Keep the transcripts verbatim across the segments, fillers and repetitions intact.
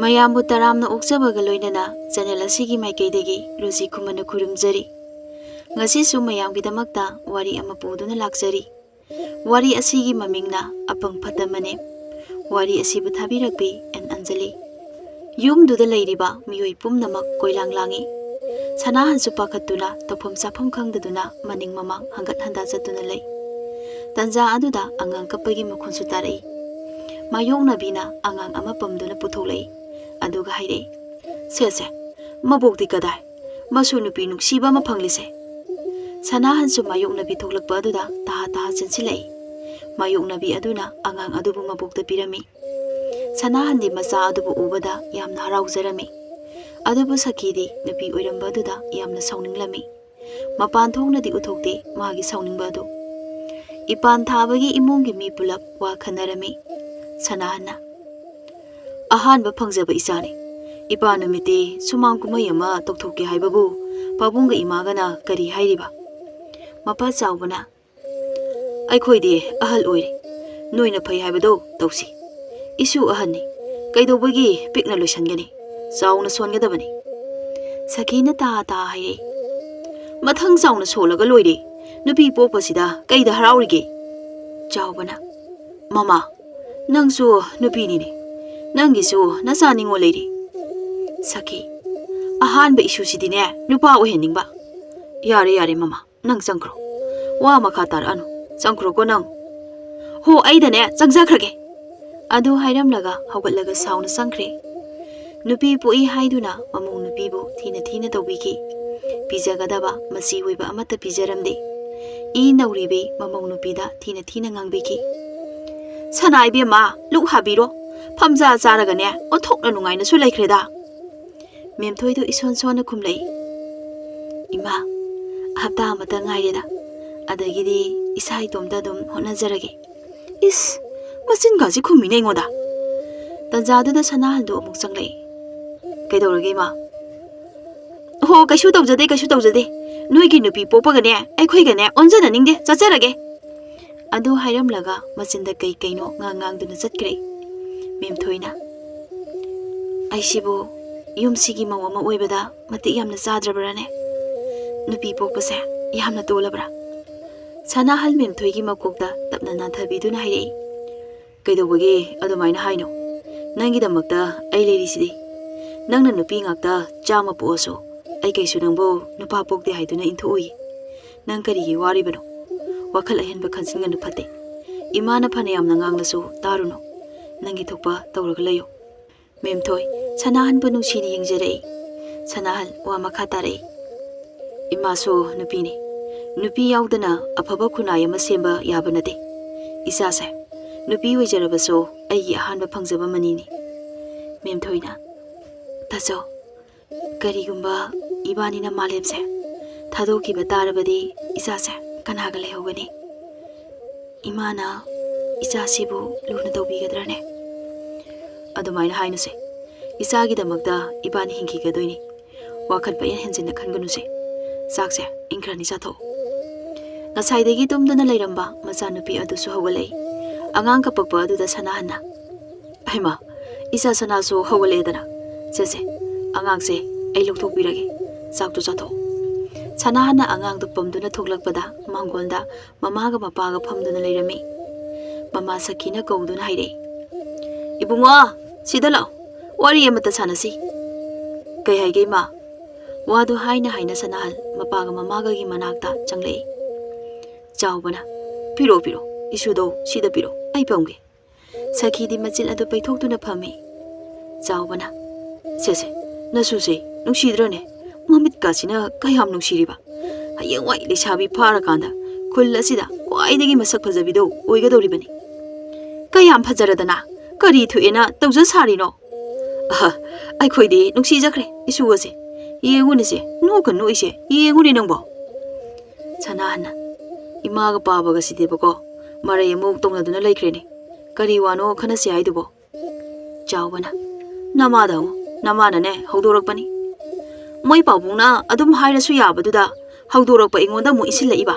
ꯃꯌꯥꯝꯕꯨ ꯇꯔꯥꯝꯅ ꯑꯣꯛꯆꯕꯒ ꯂꯣꯏꯅꯅ ꯆꯦꯅꯦꯜ ꯑꯁꯤꯒꯤ ꯃꯥꯏꯀꯩꯗꯒꯤ ꯂꯨꯖꯤ ꯈꯨꯝꯃꯅ ꯈꯨꯔꯨꯝꯖꯔꯤ꯫ ꯉꯁꯤꯁꯨ ꯃꯌꯥꯝꯒꯤꯗꯃꯛꯇ ꯋꯥꯔꯤ ꯑꯃ ꯄꯨꯗꯨꯅ ꯂꯥꯛꯆꯔꯤ꯫ ꯋꯥꯔꯤ ꯑꯁꯤꯒꯤ ꯃꯃꯤꯡꯅ ꯑꯄꯪ ꯐꯠꯇ ꯃꯅꯦꯝ꯫ ꯋꯥꯔꯤ ꯑꯁꯤꯕꯨ ꯊꯥꯕꯤꯔꯛꯄꯤ ꯑꯦꯟ ꯑꯟꯖꯂꯤ꯫ ꯌꯨꯝꯗꯨꯗ ꯂꯩꯔꯤꯕ ꯃꯤꯑꯣꯏ ꯄꯨꯝꯅꯃꯛ ꯀꯣꯏꯂꯥꯡ ꯂꯥꯡꯏ꯫ ꯁꯅꯥꯍꯟꯁꯨ ꯄꯥꯈꯠꯇꯨꯅ ꯇꯧꯐꯝ ꯆꯥꯐꯝ ꯈꯪꯗꯗꯨꯅ ꯃꯅꯤꯡ ꯃꯃꯥꯡ ꯍꯪꯒꯠ ꯍꯟꯗ ꯆꯠꯇꯨꯅ ꯂꯩ꯫ ꯇꯟꯖꯥ ꯑꯗꯨꯗ ꯑꯉꯥꯡ ꯀꯞꯄꯒꯤ ꯃꯈꯣꯟꯁꯨ ꯇꯥꯔꯛꯏ꯫ ꯃꯥꯌꯣꯛꯅꯕꯤꯅ ꯑꯉꯥꯡ ꯑꯃ ꯄꯝꯗꯨꯅ ꯄꯨꯊꯣꯛꯂꯛꯏ꯫ ꯑꯗꯨꯒ ꯍꯥꯏꯔꯛꯏ, "ꯁꯦ ꯁꯦ, ꯃꯕꯣꯛꯇꯤ ꯀꯗꯥꯏ? ꯃꯁꯨ ꯅꯨꯄꯤ ꯅꯨꯡꯁꯤꯕ ꯑꯃ ꯐꯪꯂꯤꯁꯦ!" ꯁꯅꯥꯍꯟꯁꯨ ꯃꯥꯌꯣꯛꯅꯕꯤ ꯊꯣꯛꯂꯛꯄ ꯑꯗꯨꯗ ꯇꯍꯥ ꯇꯍꯥ ꯆꯦꯟꯁꯤꯜꯂꯛꯏ꯫ ꯃꯥꯌꯣꯛꯅꯕꯤ ꯑꯗꯨꯅ ꯑꯉꯥꯡ ꯑꯗꯨꯕꯨ ꯃꯕꯣꯛꯇ ꯄꯤꯔꯝꯃꯤ꯫ ꯁꯅꯥꯍꯟꯗꯤ ꯃꯆꯥ ꯑꯗꯨꯕꯨ ꯎꯕꯗ ꯌꯥꯝꯅ ꯍꯔꯥꯎꯖꯔꯝꯃꯤ꯫ ꯑꯗꯨꯕꯨ ꯁꯈꯤꯗꯤ ꯅꯨꯄꯤ ꯑꯣꯏꯔꯝꯕ ꯑꯗꯨꯗ ꯌꯥꯝꯅ ꯁꯥꯎꯅꯤꯡꯂꯝꯃꯤ꯫ ꯃꯄꯥꯟ ꯊꯣꯛꯅꯗꯤ ꯎꯠꯊꯣꯛꯇꯦ ꯃꯥꯒꯤ ꯁꯥꯎꯅꯤꯡꯕ ꯑꯗꯨ꯫ ꯏꯄꯥꯟ ꯊꯥꯕꯒꯤ ꯏꯃꯨꯡꯒꯤ ꯃꯤ ꯄꯨꯂꯞ ꯋꯥ ꯈꯟꯅꯔꯝꯃꯤ꯫ ꯁꯅꯥꯍꯟꯅ, "ꯑꯍꯥꯟꯕ ꯐꯪꯖꯕ ꯏꯆꯥꯅꯤ꯫ ꯏꯄꯥ ꯅꯨꯃꯤꯠꯇꯤ ꯁꯨꯃꯥꯡ ꯀꯨꯝꯍꯩ ꯑꯃ ꯇꯧꯊꯣꯛꯀꯦ ꯍꯥꯏꯕꯕꯨ ꯄꯥꯕꯨꯡꯒ ꯏꯃꯥꯒꯅ ꯀꯔꯤ ꯍꯥꯏꯔꯤꯕ?" ꯃꯄꯥ ꯆꯥꯎꯕꯅ, "ꯑꯩꯈꯣꯏꯗꯤ ꯑꯍꯜ ꯑꯣꯏꯔꯦ꯫ ꯅꯣꯏꯅ ꯐꯩ ꯍꯥꯏꯕꯗꯣ ꯇꯧꯁꯤ꯫ ꯏꯁꯨ ꯑꯍꯟꯅꯤ꯫ ꯀꯩꯗꯧꯕꯒꯤ ꯄꯤꯛꯅ ꯂꯣꯏꯁꯟꯒꯅꯤ? ꯆꯥꯎꯅ ꯁꯣꯟꯒꯗꯕꯅꯤ꯫" ꯁꯈꯤꯅ ꯇꯥ ꯇꯥ ꯍꯥꯏꯔꯛꯏ, "ꯃꯊꯪ ꯆꯥꯎꯅ ꯁꯣꯜꯂꯒ ꯂꯣꯏꯔꯦ꯫ ꯅꯨꯄꯤ ꯄꯣꯛꯄꯁꯤꯗ ꯀꯩꯗ ꯍꯔꯥꯎꯔꯤꯒꯦ?" ꯆꯥꯎꯕꯅ, "ꯃꯃꯥ, ꯅꯪꯁꯨ ꯅꯨꯄꯤꯅꯤꯅꯦ꯫ ꯅꯪꯒꯤꯁꯨ ꯅꯆꯥ ꯅꯤꯉꯣꯜ ꯂꯩꯔꯤ꯫" ꯁꯈꯤ, "ꯑꯍꯥꯟꯕ ꯏꯁꯨꯁꯤꯗꯤꯅꯦ ꯅꯨꯄꯥ ꯑꯣꯏꯍꯟꯅꯤꯡꯕ꯫" "ꯌꯥꯔꯦ, ꯌꯥꯔꯦ ꯃꯃꯥ, ꯅꯪ ꯆꯪꯈ꯭ꯔꯣ꯫ ꯋꯥ ꯃꯈꯥ ꯇꯥꯔꯛꯑꯅꯨ꯫ ꯆꯪꯈ꯭ꯔꯣꯀꯣ ꯅꯪ꯫" "ꯍꯣ, ꯑꯩꯗꯅꯦ ꯆꯪꯖꯈ꯭ꯔꯒꯦ꯫" ꯑꯗꯨ ꯍꯥꯏꯔꯝꯂꯒ ꯍꯧꯒꯠꯂꯒ ꯁꯥꯎꯅ ꯆꯪꯈ꯭ꯔꯦ꯫ ꯅꯨꯄꯤ ꯄꯣꯛꯏ ꯍꯥꯏꯗꯨꯅ ꯃꯃꯧ ꯅꯨꯄꯤꯕꯨ ꯊꯤꯅ ꯊꯤꯅ ꯇꯧꯕꯤꯈꯤ꯫ ꯄꯤꯖꯒꯗꯕ ꯃꯆꯤ ꯑꯣꯏꯕ ꯑꯃꯠꯇ ꯄꯤꯖꯔꯝꯗꯦ꯫ ꯏ ꯅꯧꯔꯤꯕꯤ ꯃꯃꯧ ꯅꯨꯄꯤꯗ ꯊꯤꯅ ꯊꯤꯅ ꯉꯥꯡꯕꯤꯈꯤ꯫ "ꯁꯅꯥ ꯏꯕꯦꯝꯃ, ꯂꯨꯛ ꯍꯥꯕꯤꯔꯣ꯫ ꯐꯝꯖꯥ ꯆꯥꯔꯒꯅꯦ ꯑꯣꯟꯊꯣꯛꯅ ꯅꯨꯡꯉꯥꯏꯅꯁꯨ ꯂꯩꯈ꯭ꯔꯦꯗ꯫" ꯃꯦꯝꯊꯣꯏꯗꯨ ꯏꯁꯣꯟ ꯁꯣꯟꯅ ꯈꯨꯝꯂꯛꯏ, "ꯏꯃꯥ, ꯍꯞꯇꯥ ꯑꯃꯇ ꯉꯥꯏꯔꯦꯗ, ꯑꯗꯒꯤꯗꯤ ꯏꯁꯥ ꯏꯇꯣꯝꯇ ꯑꯗꯨꯝ ꯍꯣꯠꯅꯖꯔꯒꯦ꯫" ꯏꯁ, ꯃꯆꯤꯟꯒꯁꯤ ꯈꯨꯝꯃꯤꯅꯦ ꯑꯩꯉꯣꯟꯗ꯫ ꯇꯟꯖꯥꯗꯨꯗ ꯁꯅꯥꯍꯟꯗꯨ ꯑꯃꯨꯛ ꯆꯪꯂꯛꯏ꯫ "ꯀꯩꯗꯧꯔꯒꯦ ꯏꯃꯥ?" "ꯍꯣ, ꯀꯩꯁꯨ ꯇꯧꯖꯗꯦ, ꯀꯩꯁꯨ ꯇꯧꯖꯗꯦ꯫ ꯅꯣꯏꯒꯤ ꯅꯨꯄꯤ ꯄꯣꯛꯄꯒꯅꯦ ꯑꯩꯈꯣꯏꯒꯅꯦ ꯑꯣꯟꯖꯅꯅꯤꯡꯗꯦ, ꯆꯠꯆꯔꯒꯦ꯫" ꯑꯗꯨ ꯍꯥꯏꯔꯝꯂꯒ ꯃꯆꯤꯟꯗ ꯀꯩ ꯀꯩꯅꯣ ꯉꯥꯡ ꯉꯥꯡꯗꯨꯅ ꯆꯠꯈ꯭ꯔꯦ꯫ ꯃꯦꯝꯊꯣꯏꯅ, ꯑꯩꯁꯤꯕꯨ ꯌꯨꯝꯁꯤꯒꯤ ꯃꯧ ꯑꯃ ꯑꯣꯏꯕꯗ ꯃꯇꯤꯛ ꯌꯥꯝꯅ ꯆꯥꯗ꯭ꯔꯕ꯭ꯔꯥꯅꯦ? ꯅꯨꯄꯤ ꯄꯣꯛꯄꯁꯦ ꯌꯥꯝꯅ ꯇꯣꯜꯂꯕ꯭ꯔꯥ? ꯁꯅꯥꯍꯟ ꯃꯦꯝꯊꯣꯏꯒꯤ ꯃꯀꯣꯛꯇ ꯇꯞꯅ ꯅꯥꯟꯊꯕꯤꯗꯨꯅ ꯍꯥꯏꯔꯛꯏ꯫ "ꯀꯩꯗꯧꯕꯒꯤ ꯑꯗꯨꯃꯥꯏꯅ ꯍꯥꯏꯅꯣ? ꯅꯪꯒꯤꯗꯃꯛꯇ ꯑꯩ ꯂꯩꯔꯤꯁꯤꯗꯤ꯫ ꯅꯪꯅ ꯅꯨꯄꯤ ꯉꯥꯛꯇ ꯆꯥꯝꯃ ꯄꯣꯛꯑꯁꯨ ꯑꯩ ꯀꯩꯁꯨ ꯅꯪꯕꯨ ꯅꯨꯄꯥ ꯄꯣꯛꯇꯦ ꯍꯥꯏꯗꯨꯅ ꯏꯟꯊꯣꯛꯎꯏ꯫ ꯅꯪ ꯀꯔꯤꯒꯤ ꯋꯥꯔꯤꯕꯅꯣ? ꯋꯥꯈꯜ ꯑꯍꯦꯟꯕ ꯈꯟꯖꯤꯟꯒꯅꯨ ꯐꯠꯇꯦ꯫ ꯏꯃꯥꯅ ꯐꯅ ꯌꯥꯝꯅ ꯉꯥꯡꯂꯁꯨ ꯇꯥꯔꯨꯅꯨ꯫ ꯅꯪꯒꯤ ꯊꯣꯛꯄ ꯇꯧꯔꯒ ꯂꯩꯌꯨ꯫" ꯃꯦꯝꯊꯣꯏ, ꯁꯅꯥꯍꯟꯕꯨ ꯅꯨꯡꯁꯤꯅ ꯌꯦꯡꯖꯔꯛꯏ꯫ ꯁꯅꯥꯍꯟ ꯋꯥ ꯃꯈꯥ ꯇꯥꯔꯛꯏ꯫ "ꯏꯃꯥꯁꯨ ꯅꯨꯄꯤꯅꯤ꯫ ꯅꯨꯄꯤ ꯌꯥꯎꯗꯅ ꯑꯐꯕ ꯈꯨꯟꯅꯥꯏ ꯑꯃ ꯁꯦꯝꯕ ꯌꯥꯕ ꯅꯠꯇꯦ꯫ ꯏꯆꯥꯁꯦ ꯅꯨꯄꯤ ꯑꯣꯏꯖꯔꯕꯁꯨ ꯑꯩꯒꯤ ꯑꯍꯥꯟꯕ ꯐꯪꯖꯕ ꯃꯅꯤꯅꯤ꯫" ꯃꯦꯝꯊꯣꯏꯅ, "ꯇꯥꯆꯧ, ꯀꯔꯤꯒꯨꯝꯕ ꯏꯕꯥꯅꯤꯅ ꯃꯥꯂꯦꯝꯁꯦ ꯊꯥꯗꯣꯛꯈꯤꯕ ꯇꯥꯔꯕꯗꯤ ꯏꯆꯥꯁꯦ ꯀꯅꯥꯒ ꯂꯩꯍꯧꯒꯅꯤ? ꯏꯃꯥꯅ ꯏꯆꯥꯁꯤꯕꯨ ꯂꯨꯅ ꯇꯧꯕꯤꯒꯗ꯭ꯔꯅꯦ?" "ꯑꯗꯨꯃꯥꯏꯅ ꯍꯥꯏꯅꯨꯁꯦ꯫ ꯏꯆꯥꯒꯤꯗꯃꯛꯇ ꯏꯕꯥꯅꯤ ꯍꯤꯡꯈꯤꯒꯗꯣꯏꯅꯤ꯫ ꯋꯥꯈꯜ ꯄꯪꯍꯦꯟ ꯍꯦꯟꯖꯤꯟꯅ ꯈꯟꯒꯅꯨꯁꯦ꯫ ꯆꯥꯛꯁꯦ ꯏꯪꯈ꯭ꯔꯅꯤ ꯆꯥꯊꯣꯛꯎ꯫" ꯉꯁꯥꯏꯗꯒꯤ ꯇꯨꯝꯗꯨꯅ ꯂꯩꯔꯝꯕ ꯃꯆꯥꯅꯨꯄꯤ ꯑꯗꯨꯁꯨ ꯍꯧꯒꯠꯂꯛꯏ꯫ ꯑꯉꯥꯡ ꯀꯞꯄꯛꯄ ꯑꯗꯨꯗ ꯁꯅꯥꯍꯟꯅ, "ꯍꯩꯃꯥ, ꯏꯆꯥ ꯁꯅꯥꯁꯨ ꯍꯧꯒꯠꯂꯛꯑꯦꯗꯅ꯫ ꯁꯦ ꯁꯦ, ꯑꯉꯥꯡꯁꯦ ꯑꯩ ꯂꯧꯊꯣꯛꯄꯤꯔꯒꯦ꯫ ꯆꯥꯛꯇꯨ ꯆꯥꯊꯣꯛꯎ꯫" ꯁꯅꯥꯍꯟꯅ ꯑꯉꯥꯡꯗꯨ ꯄꯝꯗꯨꯅ ꯊꯣꯛꯂꯛꯄꯗ ꯃꯥꯡꯒꯣꯟꯗ ꯃꯃꯥꯒ ꯃꯄꯥꯒ ꯐꯝꯗꯨꯅ ꯂꯩꯔꯝꯃꯤ꯫ ꯃꯃꯥ ꯁꯈꯤꯅ ꯀꯧꯗꯨꯅ ꯍꯥꯏꯔꯛꯏ, "ꯏꯕꯨꯡꯉꯣ, ꯁꯤꯗ ꯂꯥꯛꯑꯣ, ꯋꯥꯔꯤ ꯑꯃꯇ ꯁꯥꯟꯅꯁꯤ꯫" "ꯀꯩ ꯍꯥꯏꯒꯦ, ꯏꯃꯥ?" ꯋꯥꯗꯨ ꯍꯥꯏꯅ ꯍꯥꯏꯅ ꯁꯅꯥꯍꯟ ꯃꯄꯥꯒ ꯃꯃꯥꯒꯒꯤ ꯃꯅꯥꯛꯇ ꯆꯪꯂꯛꯏ꯫ ꯆꯥꯎꯕꯅ, "ꯄꯤꯔꯛꯑꯣ, ꯄꯤꯔꯛꯑꯣ, ꯏꯁꯨꯗꯣ ꯁꯤꯗ ꯄꯤꯔꯛꯑꯣ, ꯑꯩ ꯄꯝꯒꯦ꯫" ꯁꯈꯤꯗꯤ ꯃꯆꯤꯟ ꯑꯗꯨ ꯄꯩꯊꯣꯛꯇꯨꯅ ꯐꯝꯃꯤ꯫ ꯆꯥꯎꯕꯅ, "ꯁꯦ ꯁꯦ, ꯅꯁꯨꯁꯦ ꯅꯨꯡꯁꯤꯗ꯭ꯔꯣꯅꯦ? ꯃꯃꯤꯠꯀꯥꯁꯤꯅ ꯀꯌꯥꯝ ꯅꯨꯡꯁꯤꯔꯤꯕ? ꯍꯌꯦꯡꯋꯥꯏ ꯂꯩꯁꯥꯕꯤ ꯐꯥꯔꯀꯥꯟꯗ ꯈꯨꯜ ꯑꯁꯤꯗ ꯈ꯭ꯋꯥꯏꯗꯒꯤ ꯃꯁꯛ ꯐꯖꯕꯤꯗꯣ ꯑꯣꯏꯒꯗꯧꯔꯤꯕꯅꯤ꯫ ꯀꯌꯥꯝ ꯐꯖꯔꯗꯅ ꯀꯔꯤ ꯊꯣꯛꯑꯦꯅ ꯇꯧꯖ ꯁꯥꯔꯤꯅꯣ? ꯑꯍ, ꯑꯩꯈꯣꯏꯗꯤ ꯅꯨꯡꯁꯤꯖꯈ꯭ꯔꯦ ꯏꯁꯨ ꯑꯁꯦ꯫ ꯌꯦꯡꯉꯨꯅꯦꯁꯦ, ꯅꯣꯛꯀ ꯅꯣꯛꯏꯁꯦ, ꯌꯦꯡꯉꯨꯅꯦ ꯅꯪꯕꯣ꯫" ꯁꯅꯥꯍꯟꯅ, "ꯏꯃꯥꯒ ꯄꯥꯕꯒꯁꯤꯗꯤꯕꯀꯣ, ꯃꯔꯩ ꯑꯃꯨꯛ ꯇꯧꯅꯗꯨꯅ ꯂꯩꯈ꯭ꯔꯦꯅꯦ꯫ ꯀꯔꯤ ꯋꯥꯅꯣ ꯈꯟꯅꯁꯤ ꯍꯥꯏꯗꯨꯕꯣ?" ꯆꯥꯎꯕꯅ, "ꯅꯃꯥꯗ ꯍꯪꯉꯨ, ꯅꯃꯥꯅꯅꯦ ꯍꯧꯗꯣꯔꯛꯄꯅꯤ꯫ ꯃꯣꯏ ꯄꯥꯕꯨꯡꯅ ꯑꯗꯨꯝ ꯍꯥꯏꯔꯁꯨ ꯌꯥꯕꯗꯨꯗ ꯍꯧꯗꯣꯔꯛꯄ ꯑꯩꯉꯣꯟꯗ ꯑꯃꯨꯛ ꯏꯟꯁꯤꯜꯂꯛꯏꯕ꯫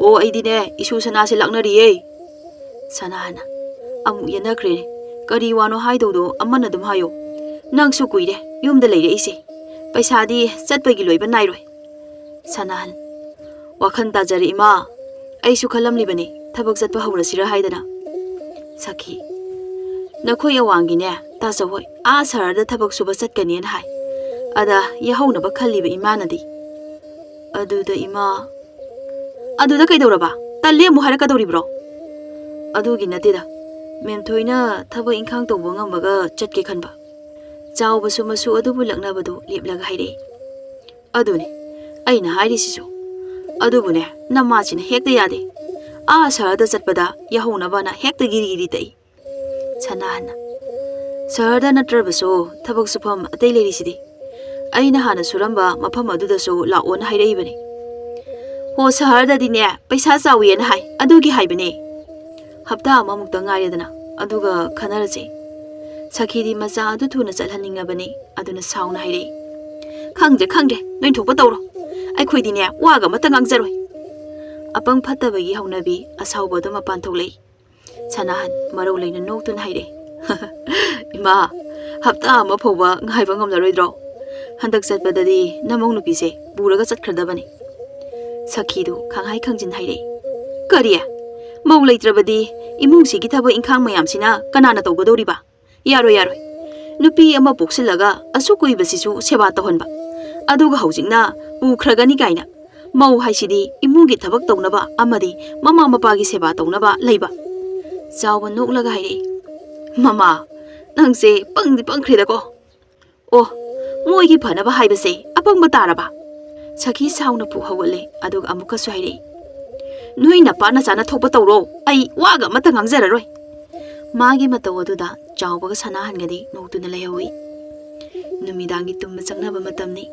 ꯑꯣ, ꯑꯩꯗꯤꯅꯦ ꯏꯁꯨ ꯁꯅꯥꯁꯦ ꯂꯥꯛꯅꯔꯤꯌꯦ꯫" ꯁꯅꯥꯍꯟꯅ, "ꯑꯃꯨꯛ ꯌꯦꯠꯅꯈ꯭ꯔꯦꯅꯦ꯫ ꯀꯔꯤ ꯋꯥꯅꯣ ꯍꯥꯏꯗꯧꯗꯣ ꯑꯃꯅ ꯑꯗꯨꯝ ꯍꯥꯏꯌꯣ꯫ "ꯅꯪꯁꯨ ꯀꯨꯏꯔꯦ ꯌꯨꯝꯗ ꯂꯩꯔꯛꯏꯁꯦ꯫ ꯄꯩꯁꯥꯗꯤ ꯆꯠꯄꯒꯤ ꯂꯣꯏꯕ ꯅꯥꯏꯔꯣꯏ꯫" ꯁꯅꯥꯍꯟ, "ꯋꯥꯈꯜ ꯇꯥꯖꯔꯦ ꯏꯃꯥ꯫ ꯑꯩꯁꯨ ꯈꯜꯂꯝꯂꯤꯕꯅꯤ ꯊꯕꯛ ꯆꯠꯄ ꯍꯧꯔꯁꯤꯔ ꯍꯥꯏꯗꯅ꯫" ꯁꯈꯤ, "ꯅꯈꯣꯏ ꯑꯋꯥꯡꯒꯤꯅꯦ ꯇꯥꯆꯧ ꯍꯣꯏ ꯑꯥ ꯁꯍꯔꯗ ꯊꯕꯛ ꯁꯨꯕ ꯆꯠꯀꯅꯤꯅ ꯍꯥꯏ꯫ ꯑꯗ ꯌꯥꯍꯧꯅꯕ ꯈꯜꯂꯤꯕ ꯏꯃꯥꯅꯗꯤ꯫" "ꯑꯗꯨꯗ ꯏꯃꯥ꯫" "ꯑꯗꯨꯗ ꯀꯩꯗꯧꯔꯕ? ꯇꯜꯂꯦ ꯑꯃꯨꯛ ꯍꯥꯏꯔꯛꯀꯗꯧꯔꯤꯕ꯭ꯔꯣ?" "ꯑꯗꯨꯒꯤ ꯅꯠꯇꯦꯗ, ꯃꯦꯝꯊꯣꯏꯅ ꯊꯕꯛ ꯏꯪꯈꯥꯡ ꯇꯧꯕ ꯉꯝꯃꯒ ꯆꯠꯀꯦ ꯈꯟꯕ꯫" ꯆꯥꯎꯕꯁꯨ ꯃꯁꯨ ꯑꯗꯨꯕꯨ ꯂꯛꯅꯕꯗꯨ ꯂꯦꯞꯂꯒ ꯍꯥꯏꯔꯛꯏ꯫ "ꯑꯗꯨꯅꯦ ꯑꯩꯅ ꯍꯥꯏꯔꯤꯁꯤꯁꯨ꯫ ꯑꯗꯨꯕꯨꯅꯦ, ꯅꯃꯥꯁꯤꯅ ꯍꯦꯛꯇ ꯌꯥꯗꯦ꯫ ꯑꯥ ꯁꯍꯔꯗ ꯆꯠꯄꯗ ꯌꯥꯍꯧꯅꯕꯅ ꯍꯦꯛꯇ ꯒꯤꯔꯤ ꯒꯤꯔꯤ ꯇꯛꯏ꯫" ꯁꯅꯥꯍꯟꯅ, "ꯁꯍꯔꯗ ꯅꯠꯇ꯭ꯔꯕꯁꯨ ꯊꯕꯛ ꯁꯨꯐꯝ ꯑꯇꯩ ꯂꯩꯔꯤꯁꯤꯗꯤ꯫ ꯑꯩꯅ ꯍꯥꯟꯅ ꯁꯨꯔꯝꯕ ꯃꯐꯝ ꯑꯗꯨꯗꯁꯨ ꯂꯥꯛꯑꯣꯅ ꯍꯥꯏꯔꯛꯏꯕꯅꯤ꯫" "ꯍꯣ, ꯁꯍꯔꯗꯗꯤꯅꯦ ꯄꯩꯁꯥ ꯆꯥꯎꯏꯅ ꯍꯥꯏ, ꯑꯗꯨꯒꯤ ꯍꯥꯏꯕꯅꯦ꯫" "ꯍꯞꯇꯥ ꯑꯃꯃꯨꯛꯇ ꯉꯥꯏꯔꯦꯗꯅ, ꯑꯗꯨꯒ ꯈꯟꯅꯔꯁꯦ꯫" ꯁꯈꯤꯗꯤ ꯃꯆꯥ ꯑꯗꯨ ꯊꯨꯅ ꯆꯠꯍꯟꯅꯤꯡꯂꯕꯅꯤ, ꯑꯗꯨꯅ ꯁꯥꯎꯅ ꯍꯥꯏꯔꯛꯏ꯫ "ꯈꯪꯗ꯭ꯔꯦ, ꯈꯪꯗ꯭ꯔꯦ, ꯅꯣꯏ ꯊꯣꯛꯄ ꯇꯧꯔꯣ꯫ ꯑꯩꯈꯣꯏꯗꯤꯅꯦ ꯋꯥꯒ ꯑꯃꯠꯇ ꯉꯥꯡꯖꯔꯣꯏ꯫" ꯑꯄꯪ ꯐꯠꯇꯕꯒꯤ ꯍꯧꯅꯕꯤ ꯑꯁꯥꯎꯕ ꯑꯗꯨ ꯃꯄꯥꯟ ꯊꯣꯛꯂꯛꯏ꯫ ꯁꯅꯥꯍꯟ ꯃꯔꯧ ꯂꯩꯅ ꯅꯣꯛꯇꯨꯅ ꯍꯥꯏꯔꯛꯏ, "ꯏꯃꯥ, ꯍꯞꯇꯥ ꯑꯃ ꯐꯥꯎꯕ ꯉꯥꯏꯕ ꯉꯝꯂꯔꯣꯏꯗ꯭ꯔꯣ? ꯍꯟꯗꯛ ꯆꯠꯄꯗꯗꯤ ꯅꯃꯧ ꯅꯨꯄꯤꯁꯦ ꯄꯨꯔꯒ ꯆꯠꯈ꯭ꯔꯗꯕꯅꯤ꯫" ꯁꯈꯤꯗꯨ ꯈꯪꯍꯥꯏ ꯈꯪꯖꯤꯟ ꯍꯥꯏꯔꯛꯏ, "ꯀꯔꯤ? ꯃꯧ ꯂꯩꯇ꯭ꯔꯕꯗꯤ ꯏꯃꯨꯡꯁꯤꯒꯤ ꯊꯕꯛ ꯏꯪꯈꯥꯡ ꯃꯌꯥꯝꯁꯤꯅ ꯀꯅꯥꯅ ꯇꯧꯒꯗꯧꯔꯤꯕ? ꯌꯥꯔꯣꯏ, ꯌꯥꯔꯣꯏ꯫ ꯅꯨꯄꯤ ꯑꯃ ꯄꯣꯛꯁꯤꯜꯂꯒ ꯑꯁꯨꯛ ꯀꯨꯏꯕꯁꯤꯁꯨ ꯁꯦꯕꯥ ꯇꯧꯍꯟꯕ, ꯑꯗꯨꯒ ꯍꯧꯖꯤꯛꯅ ꯄꯨꯈ꯭ꯔꯒꯅꯤ ꯀꯥꯏꯅ꯫ ꯃꯧ ꯍꯥꯏꯁꯤꯗꯤ ꯏꯃꯨꯡꯒꯤ ꯊꯕꯛ ꯇꯧꯅꯕ ꯑꯃꯗꯤ ꯃꯃꯥ ꯃꯄꯥꯒꯤ ꯁꯦꯕꯥ ꯇꯧꯅꯕ ꯂꯩꯕ꯫" ꯆꯥꯎꯕ ꯅꯣꯛꯂꯒ ꯍꯥꯏꯔꯛꯏ, "ꯃꯃꯥ, ꯅꯪꯁꯦ ꯄꯪꯗꯤ ꯄꯪꯈ꯭ꯔꯦꯗꯀꯣ꯫ ꯑꯣ, ꯃꯣꯏꯒꯤ ꯐꯅꯕ ꯍꯥꯏꯕꯁꯦ ꯑꯄꯪꯕ ꯇꯥꯔꯕ?" ꯁꯈꯤ ꯁꯥꯎꯅ ꯄꯨꯛ ꯍꯧꯒꯠꯂꯦ, ꯑꯗꯨꯒ ꯑꯃꯨꯛꯀꯁꯨ ꯍꯥꯏꯔꯛꯏ, "ꯅꯣꯏ ꯅꯄꯥ ꯅꯆꯥꯅ ꯊꯣꯛꯄ ꯇꯧꯔꯣ, ꯑꯩ ꯋꯥꯒ ꯑꯃꯠꯇ ꯉꯥꯡꯖꯔꯔꯣꯏ꯫" ꯃꯥꯒꯤ ꯃꯇꯧ ꯑꯗꯨꯗ ꯆꯥꯎꯕꯒ ꯁꯅꯥꯍꯟꯒꯗꯤ ꯅꯣꯛꯇꯨꯅ ꯂꯩꯍꯧꯏ꯫ ꯅꯨꯃꯤꯗꯥꯡꯒꯤ ꯇꯨꯝꯕ ꯆꯪꯅꯕ ꯃꯇꯝꯅꯤ꯫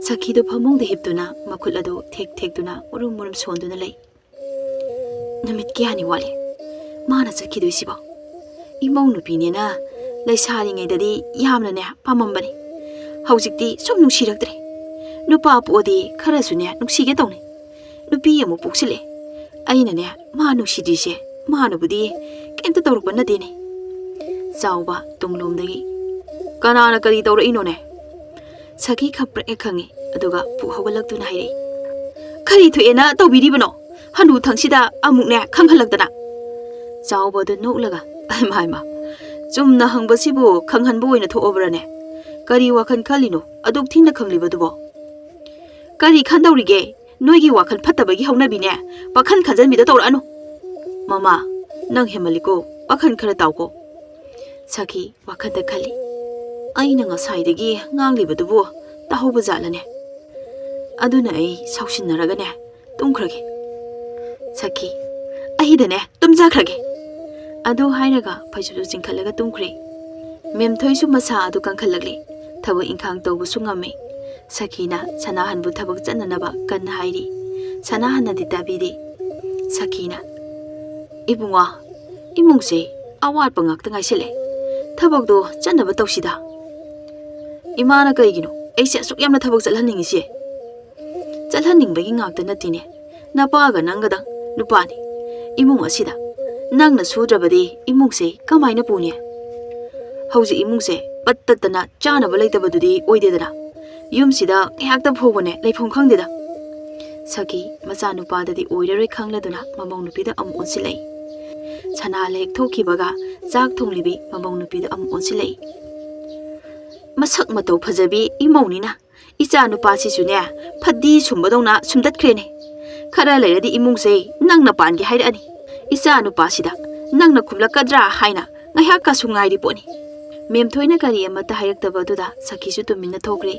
ꯁꯈꯤꯗꯨ ꯐꯃꯨꯡꯗ ꯍꯤꯞꯇꯨꯅ ꯃꯈꯨꯠ ꯑꯗꯨ ꯊꯦꯛ ꯊꯦꯛꯇꯨꯅ ꯎꯔꯨꯝ ꯎꯔꯨꯝ ꯁꯣꯟꯗꯨꯅ ꯂꯩ꯫ ꯅꯨꯃꯤꯠ ꯀꯌꯥꯅꯤ ꯋꯥꯠꯂꯤ꯫ ꯃꯥꯅ ꯆꯠꯈꯤꯗꯣꯏꯁꯤꯕꯣ? ꯏꯃꯧ ꯅꯨꯄꯤꯅꯦꯅ ꯂꯩꯁꯥꯔꯤꯉꯩꯗꯗꯤ ꯌꯥꯝꯅꯅꯦ ꯄꯥꯝꯃꯝꯕꯅꯤ꯫ ꯍꯧꯖꯤꯛꯇꯤ ꯁꯨꯝ ꯅꯨꯡꯁꯤꯔꯛꯇ꯭ꯔꯦ꯫ ꯅꯨꯄꯥ ꯄꯣꯛꯑꯗꯤ ꯈꯔꯁꯨꯅꯦ ꯅꯨꯡꯁꯤꯒꯦ ꯇꯧꯅꯤ꯫ ꯅꯨꯄꯤ ꯑꯃꯨꯛ ꯄꯣꯛꯁꯤꯜꯂꯦ꯫ ꯑꯩꯅꯅꯦ ꯃꯥ ꯅꯨꯡꯁꯤꯗ꯭ꯔꯤꯁꯦ ꯃꯥꯅꯕꯨꯗꯤ ꯀꯩꯝꯇ ꯇꯧꯔꯛꯄ ꯅꯠꯇꯦꯅꯦ꯫ ꯆꯥꯎꯕ ꯇꯨꯡꯂꯣꯝꯗꯒꯤ, ꯀꯅꯥꯅ ꯀꯔꯤ ꯇꯧꯔꯛꯏꯅꯣꯅꯦ? ꯁꯈꯤ ꯈꯪꯄ꯭ꯔꯦꯛ ꯍꯦꯛ ꯈꯪꯉꯤ, ꯑꯗꯨꯒ ꯄꯨꯛ ꯍꯧꯒꯠꯂꯛꯇꯨꯅ ꯍꯥꯏꯔꯛꯏ, "ꯀꯔꯤ ꯊꯣꯛꯑꯦꯅ ꯇꯧꯕꯤꯔꯤꯕꯅꯣ? ꯍꯅꯨ ꯊꯪꯁꯤꯗ ꯑꯃꯨꯛꯅꯦ ꯈꯪꯍꯜꯂꯛꯇꯅ!" ꯆꯥꯎꯕ ꯑꯗꯨ ꯅꯣꯛꯂꯒ, "ꯑꯩꯃꯥ, ꯍꯩꯃꯥ, ꯆꯨꯝꯅ ꯍꯪꯕꯁꯤꯕꯨ ꯈꯪꯍꯟꯕ ꯑꯣꯏꯅ ꯊꯣꯛꯑꯕ꯭ꯔꯅꯦ? ꯀꯔꯤ ꯋꯥꯈꯜ ꯈꯜꯂꯤꯅꯣ ꯑꯗꯨꯛ ꯊꯤꯅ ꯈꯪꯂꯤꯕꯗꯨꯕꯣ?" "ꯀꯔꯤ ꯈꯟꯗꯧꯔꯤꯒꯦ? ꯅꯣꯏꯒꯤ ꯋꯥꯈꯜ ꯐꯠꯇꯕꯒꯤ ꯍꯧꯅꯕꯤꯅꯦ ꯄꯥꯈꯟ ꯈꯟꯖꯟꯕꯤꯗ ꯇꯧꯔꯛꯑꯅꯨ꯫ ꯃꯃꯥ, ꯅꯪ ꯍꯦꯟꯃꯜꯂꯤꯀꯣ, ꯄꯥꯈꯟ ꯈꯔ ꯇꯥꯎꯀꯣ꯫" ꯁꯈꯤ ꯋꯥꯈꯜꯗ ꯈꯜꯂꯤ, "ꯑꯩꯅ ꯉꯁꯥꯏꯗꯒꯤ ꯉꯥꯡꯂꯤꯕꯗꯨꯕꯨ ꯇꯥꯍꯧꯕ ꯖꯥꯠꯂꯅꯦ? ꯑꯗꯨꯅ ꯑꯩ ꯁꯥꯎꯁꯤꯟꯅꯔꯒꯅꯦ ꯇꯨꯝꯈ꯭ꯔꯒꯦ꯫" ꯁꯈꯤ, "ꯑꯩꯗꯅꯦ ꯇꯨꯝꯖꯈ꯭ꯔꯒꯦ꯫" ꯑꯗꯨ ꯍꯥꯏꯔꯒ ꯐꯩꯖꯨꯞꯁꯨ ꯆꯤꯡꯈꯠꯂꯒ ꯇꯨꯝꯈ꯭ꯔꯦ꯫ ꯃꯦꯝꯊꯣꯏꯁꯨ ꯃꯁꯥ ꯑꯗꯨ ꯀꯟꯈꯠꯂꯛꯂꯦ꯫ ꯊꯕꯛ ꯏꯪꯈꯥꯡ ꯇꯧꯕꯁꯨ ꯉꯝꯃꯤ꯫ ꯁꯈꯤꯅ ꯁꯅꯥꯍꯟꯕꯨ ꯊꯕꯛ ꯆꯠꯅꯅꯕ ꯀꯟꯅ ꯍꯥꯏꯔꯤ꯫ ꯁꯅꯥꯍꯟꯅꯗꯤ ꯇꯥꯕꯤꯗꯦ꯫ ꯁꯈꯤꯅ, "ꯏꯕꯨꯡꯉꯣ, ꯏꯃꯨꯡꯁꯦ ꯑꯋꯥꯠꯄ ꯉꯥꯛꯇ ꯉꯥꯏꯁꯤꯜꯂꯦ꯫ ꯊꯕꯛꯇꯣ ꯆꯠꯅꯕ ꯇꯧꯁꯤꯗ꯫" "ꯏꯃꯥꯅ ꯀꯩꯒꯤꯅꯣ ꯑꯩꯁꯦ ꯑꯁꯨꯛ ꯌꯥꯝꯅ ꯊꯕꯛ ꯆꯠꯍꯟꯅꯤꯡꯉꯤꯁꯦ?" "ꯆꯠꯍꯟꯅꯤꯡꯕꯒꯤ ꯉꯥꯛꯇ ꯅꯠꯇꯦꯅꯦ, ꯅꯄꯥꯒ ꯅꯪꯒꯗꯪ ꯅꯨꯄꯥꯅꯤ ꯏꯃꯨꯡ ꯑꯁꯤꯗ꯫ ꯅꯪꯅ ꯁꯨꯗ꯭ꯔꯕꯗꯤ ꯏꯃꯨꯡꯁꯦ ꯀꯃꯥꯏꯅ ꯄꯨꯅꯤ? ꯍꯧꯖꯤꯛ ꯏꯃꯨꯡꯁꯦ ꯄꯠ ꯇꯠꯇꯅ ꯆꯥꯅꯕ ꯂꯩꯇꯕꯗꯨꯗꯤ ꯑꯣꯏꯗꯦꯗꯅ꯫ ꯌꯨꯝꯁꯤꯗ ꯉꯥꯏꯍꯥꯛꯇ ꯐꯥꯎꯕꯅꯦ ꯂꯩꯐꯝ ꯈꯪꯗꯦꯗ꯫" ꯁꯈꯤ ꯃꯆꯥꯅꯨꯄꯥꯗꯗꯤ ꯑꯣꯏꯔꯔꯣꯏ ꯈꯪꯂꯗꯨꯅ ꯃꯃꯧ ꯅꯨꯄꯤꯗ ꯑꯃꯨꯛ ꯑꯣꯟꯁꯤꯜꯂꯛꯏ꯫ ꯁꯅꯥ ꯂꯦꯛ ꯊꯣꯛꯈꯤꯕꯒ ꯆꯥꯛ ꯊꯣꯡꯂꯤꯕꯤ ꯃꯃꯧ ꯅꯨꯄꯤꯗ ꯑꯃꯨꯛ ꯑꯣꯟꯁꯤꯜꯂꯛꯏ꯫ "ꯃꯁꯛ ꯃꯇꯧ ꯐꯖꯕꯤ ꯏꯃꯧꯅꯤꯅ ꯏꯆꯥ ꯅꯨꯄꯥꯁꯤꯁꯨꯅꯦ ꯐꯗꯤ ꯁꯨꯝꯕꯗꯧꯅ ꯁꯨꯝꯗꯠꯈ꯭ꯔꯦꯅꯦ꯫ ꯈꯔ ꯂꯩꯔꯗꯤ ꯏꯃꯨꯡꯁꯦ ꯅꯪꯅ ꯄꯥꯟꯒꯦ ꯍꯥꯏꯔꯛꯑꯅꯤ꯫ ꯏꯆꯥ ꯅꯨꯄꯥꯁꯤꯗ ꯅꯪꯅ ꯈꯨꯝꯂꯛꯀꯗ꯭ꯔꯥ ꯍꯥꯏꯅ ꯉꯥꯏꯍꯥꯛꯀꯁꯨ ꯉꯥꯏꯔꯤ ꯄꯣꯠꯅꯤ꯫" ꯃꯦꯝꯊꯣꯏꯅ ꯀꯔꯤ ꯑꯃꯠꯇ ꯍꯥꯏꯔꯛꯇꯕ ꯑꯗꯨꯗ ꯁꯈꯤꯁꯨ ꯇꯨꯃꯤꯟꯅ ꯊꯣꯛꯈ꯭ꯔꯦ꯫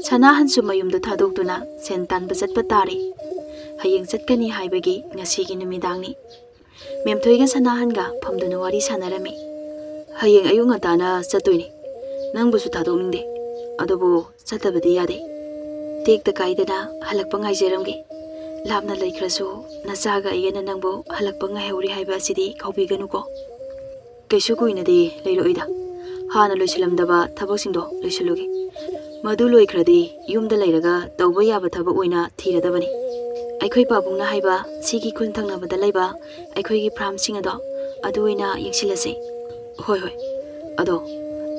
ꯁꯅꯥꯍꯟꯁꯨ ꯃꯌꯨꯝꯗ ꯊꯥꯗꯣꯛꯇꯨꯅ ꯁꯦꯟ ꯇꯥꯟꯕ ꯆꯠꯄ ꯇꯥꯔꯦ꯫ ꯍꯌꯦꯡ ꯆꯠꯀꯅꯤ ꯍꯥꯏꯕꯒꯤ ꯉꯁꯤꯒꯤ ꯅꯨꯃꯤꯗꯥꯡꯅꯤ꯫ ꯃꯦꯝꯊꯣꯏꯒ ꯁꯅꯥꯍꯟꯒ ꯐꯝꯗꯨꯅ ꯋꯥꯔꯤ ꯁꯥꯟꯅꯔꯝꯃꯤ꯫ "ꯍꯌꯦꯡ ꯑꯌꯨꯛ ꯉꯟꯇꯥꯅ ꯆꯠꯇꯣꯏꯅꯤ꯫ ꯅꯪꯕꯨꯁꯨ ꯊꯥꯗꯣꯛꯅꯤꯡꯗꯦ꯫ ꯑꯗꯨꯕꯨ ꯆꯠꯇꯕꯗꯤ ꯌꯥꯗꯦ꯫ ꯇꯦꯛꯇ ꯀꯥꯏꯗꯅ ꯍꯜꯂꯛꯄ ꯉꯥꯏꯖꯔꯝꯒꯦ꯫ ꯂꯥꯞꯅ ꯂꯩꯈ꯭ꯔꯁꯨ ꯅꯆꯥꯒ ꯑꯩꯒꯅ ꯅꯪꯕꯨ ꯍꯜꯂꯛꯄ ꯉꯥꯏꯍꯧꯔꯤ ꯍꯥꯏꯕ ꯑꯁꯤꯗꯤ ꯀꯥꯎꯕꯤꯒꯅꯨꯀꯣ꯫" "ꯀꯩꯁꯨ ꯀꯨꯏꯅꯗꯤ ꯂꯩꯔꯛꯑꯣꯏꯗ꯫ ꯍꯥꯟꯅ ꯂꯣꯏꯁꯤꯜꯂꯝꯗꯕ ꯊꯕꯛꯁꯤꯡꯗꯣ ꯂꯣꯏꯁꯤꯜꯂꯨꯒꯦ꯫ ꯃꯗꯨ ꯂꯣꯏꯈ꯭ꯔꯗꯤ ꯌꯨꯝꯗ ꯂꯩꯔꯒ ꯇꯧꯕ ꯌꯥꯕ ꯊꯕꯛ ꯑꯣꯏꯅ ꯊꯤꯔꯗꯕꯅꯤ꯫ ꯑꯩꯈꯣꯏ ꯄꯥꯕꯨꯡꯅ ꯍꯥꯏꯕ ꯁꯤꯒꯤ ꯈꯨꯟ ꯊꯪꯅꯕꯗ ꯂꯩꯕ ꯑꯩꯈꯣꯏꯒꯤ ꯐꯥꯔꯝꯁꯤꯡ ꯑꯗꯣ ꯑꯗꯨ ꯑꯣꯏꯅ ꯌꯦꯡꯁꯤꯜꯂꯁꯦ꯫" "ꯍꯣꯏ, ꯍꯣꯏ꯫ ꯑꯗꯣ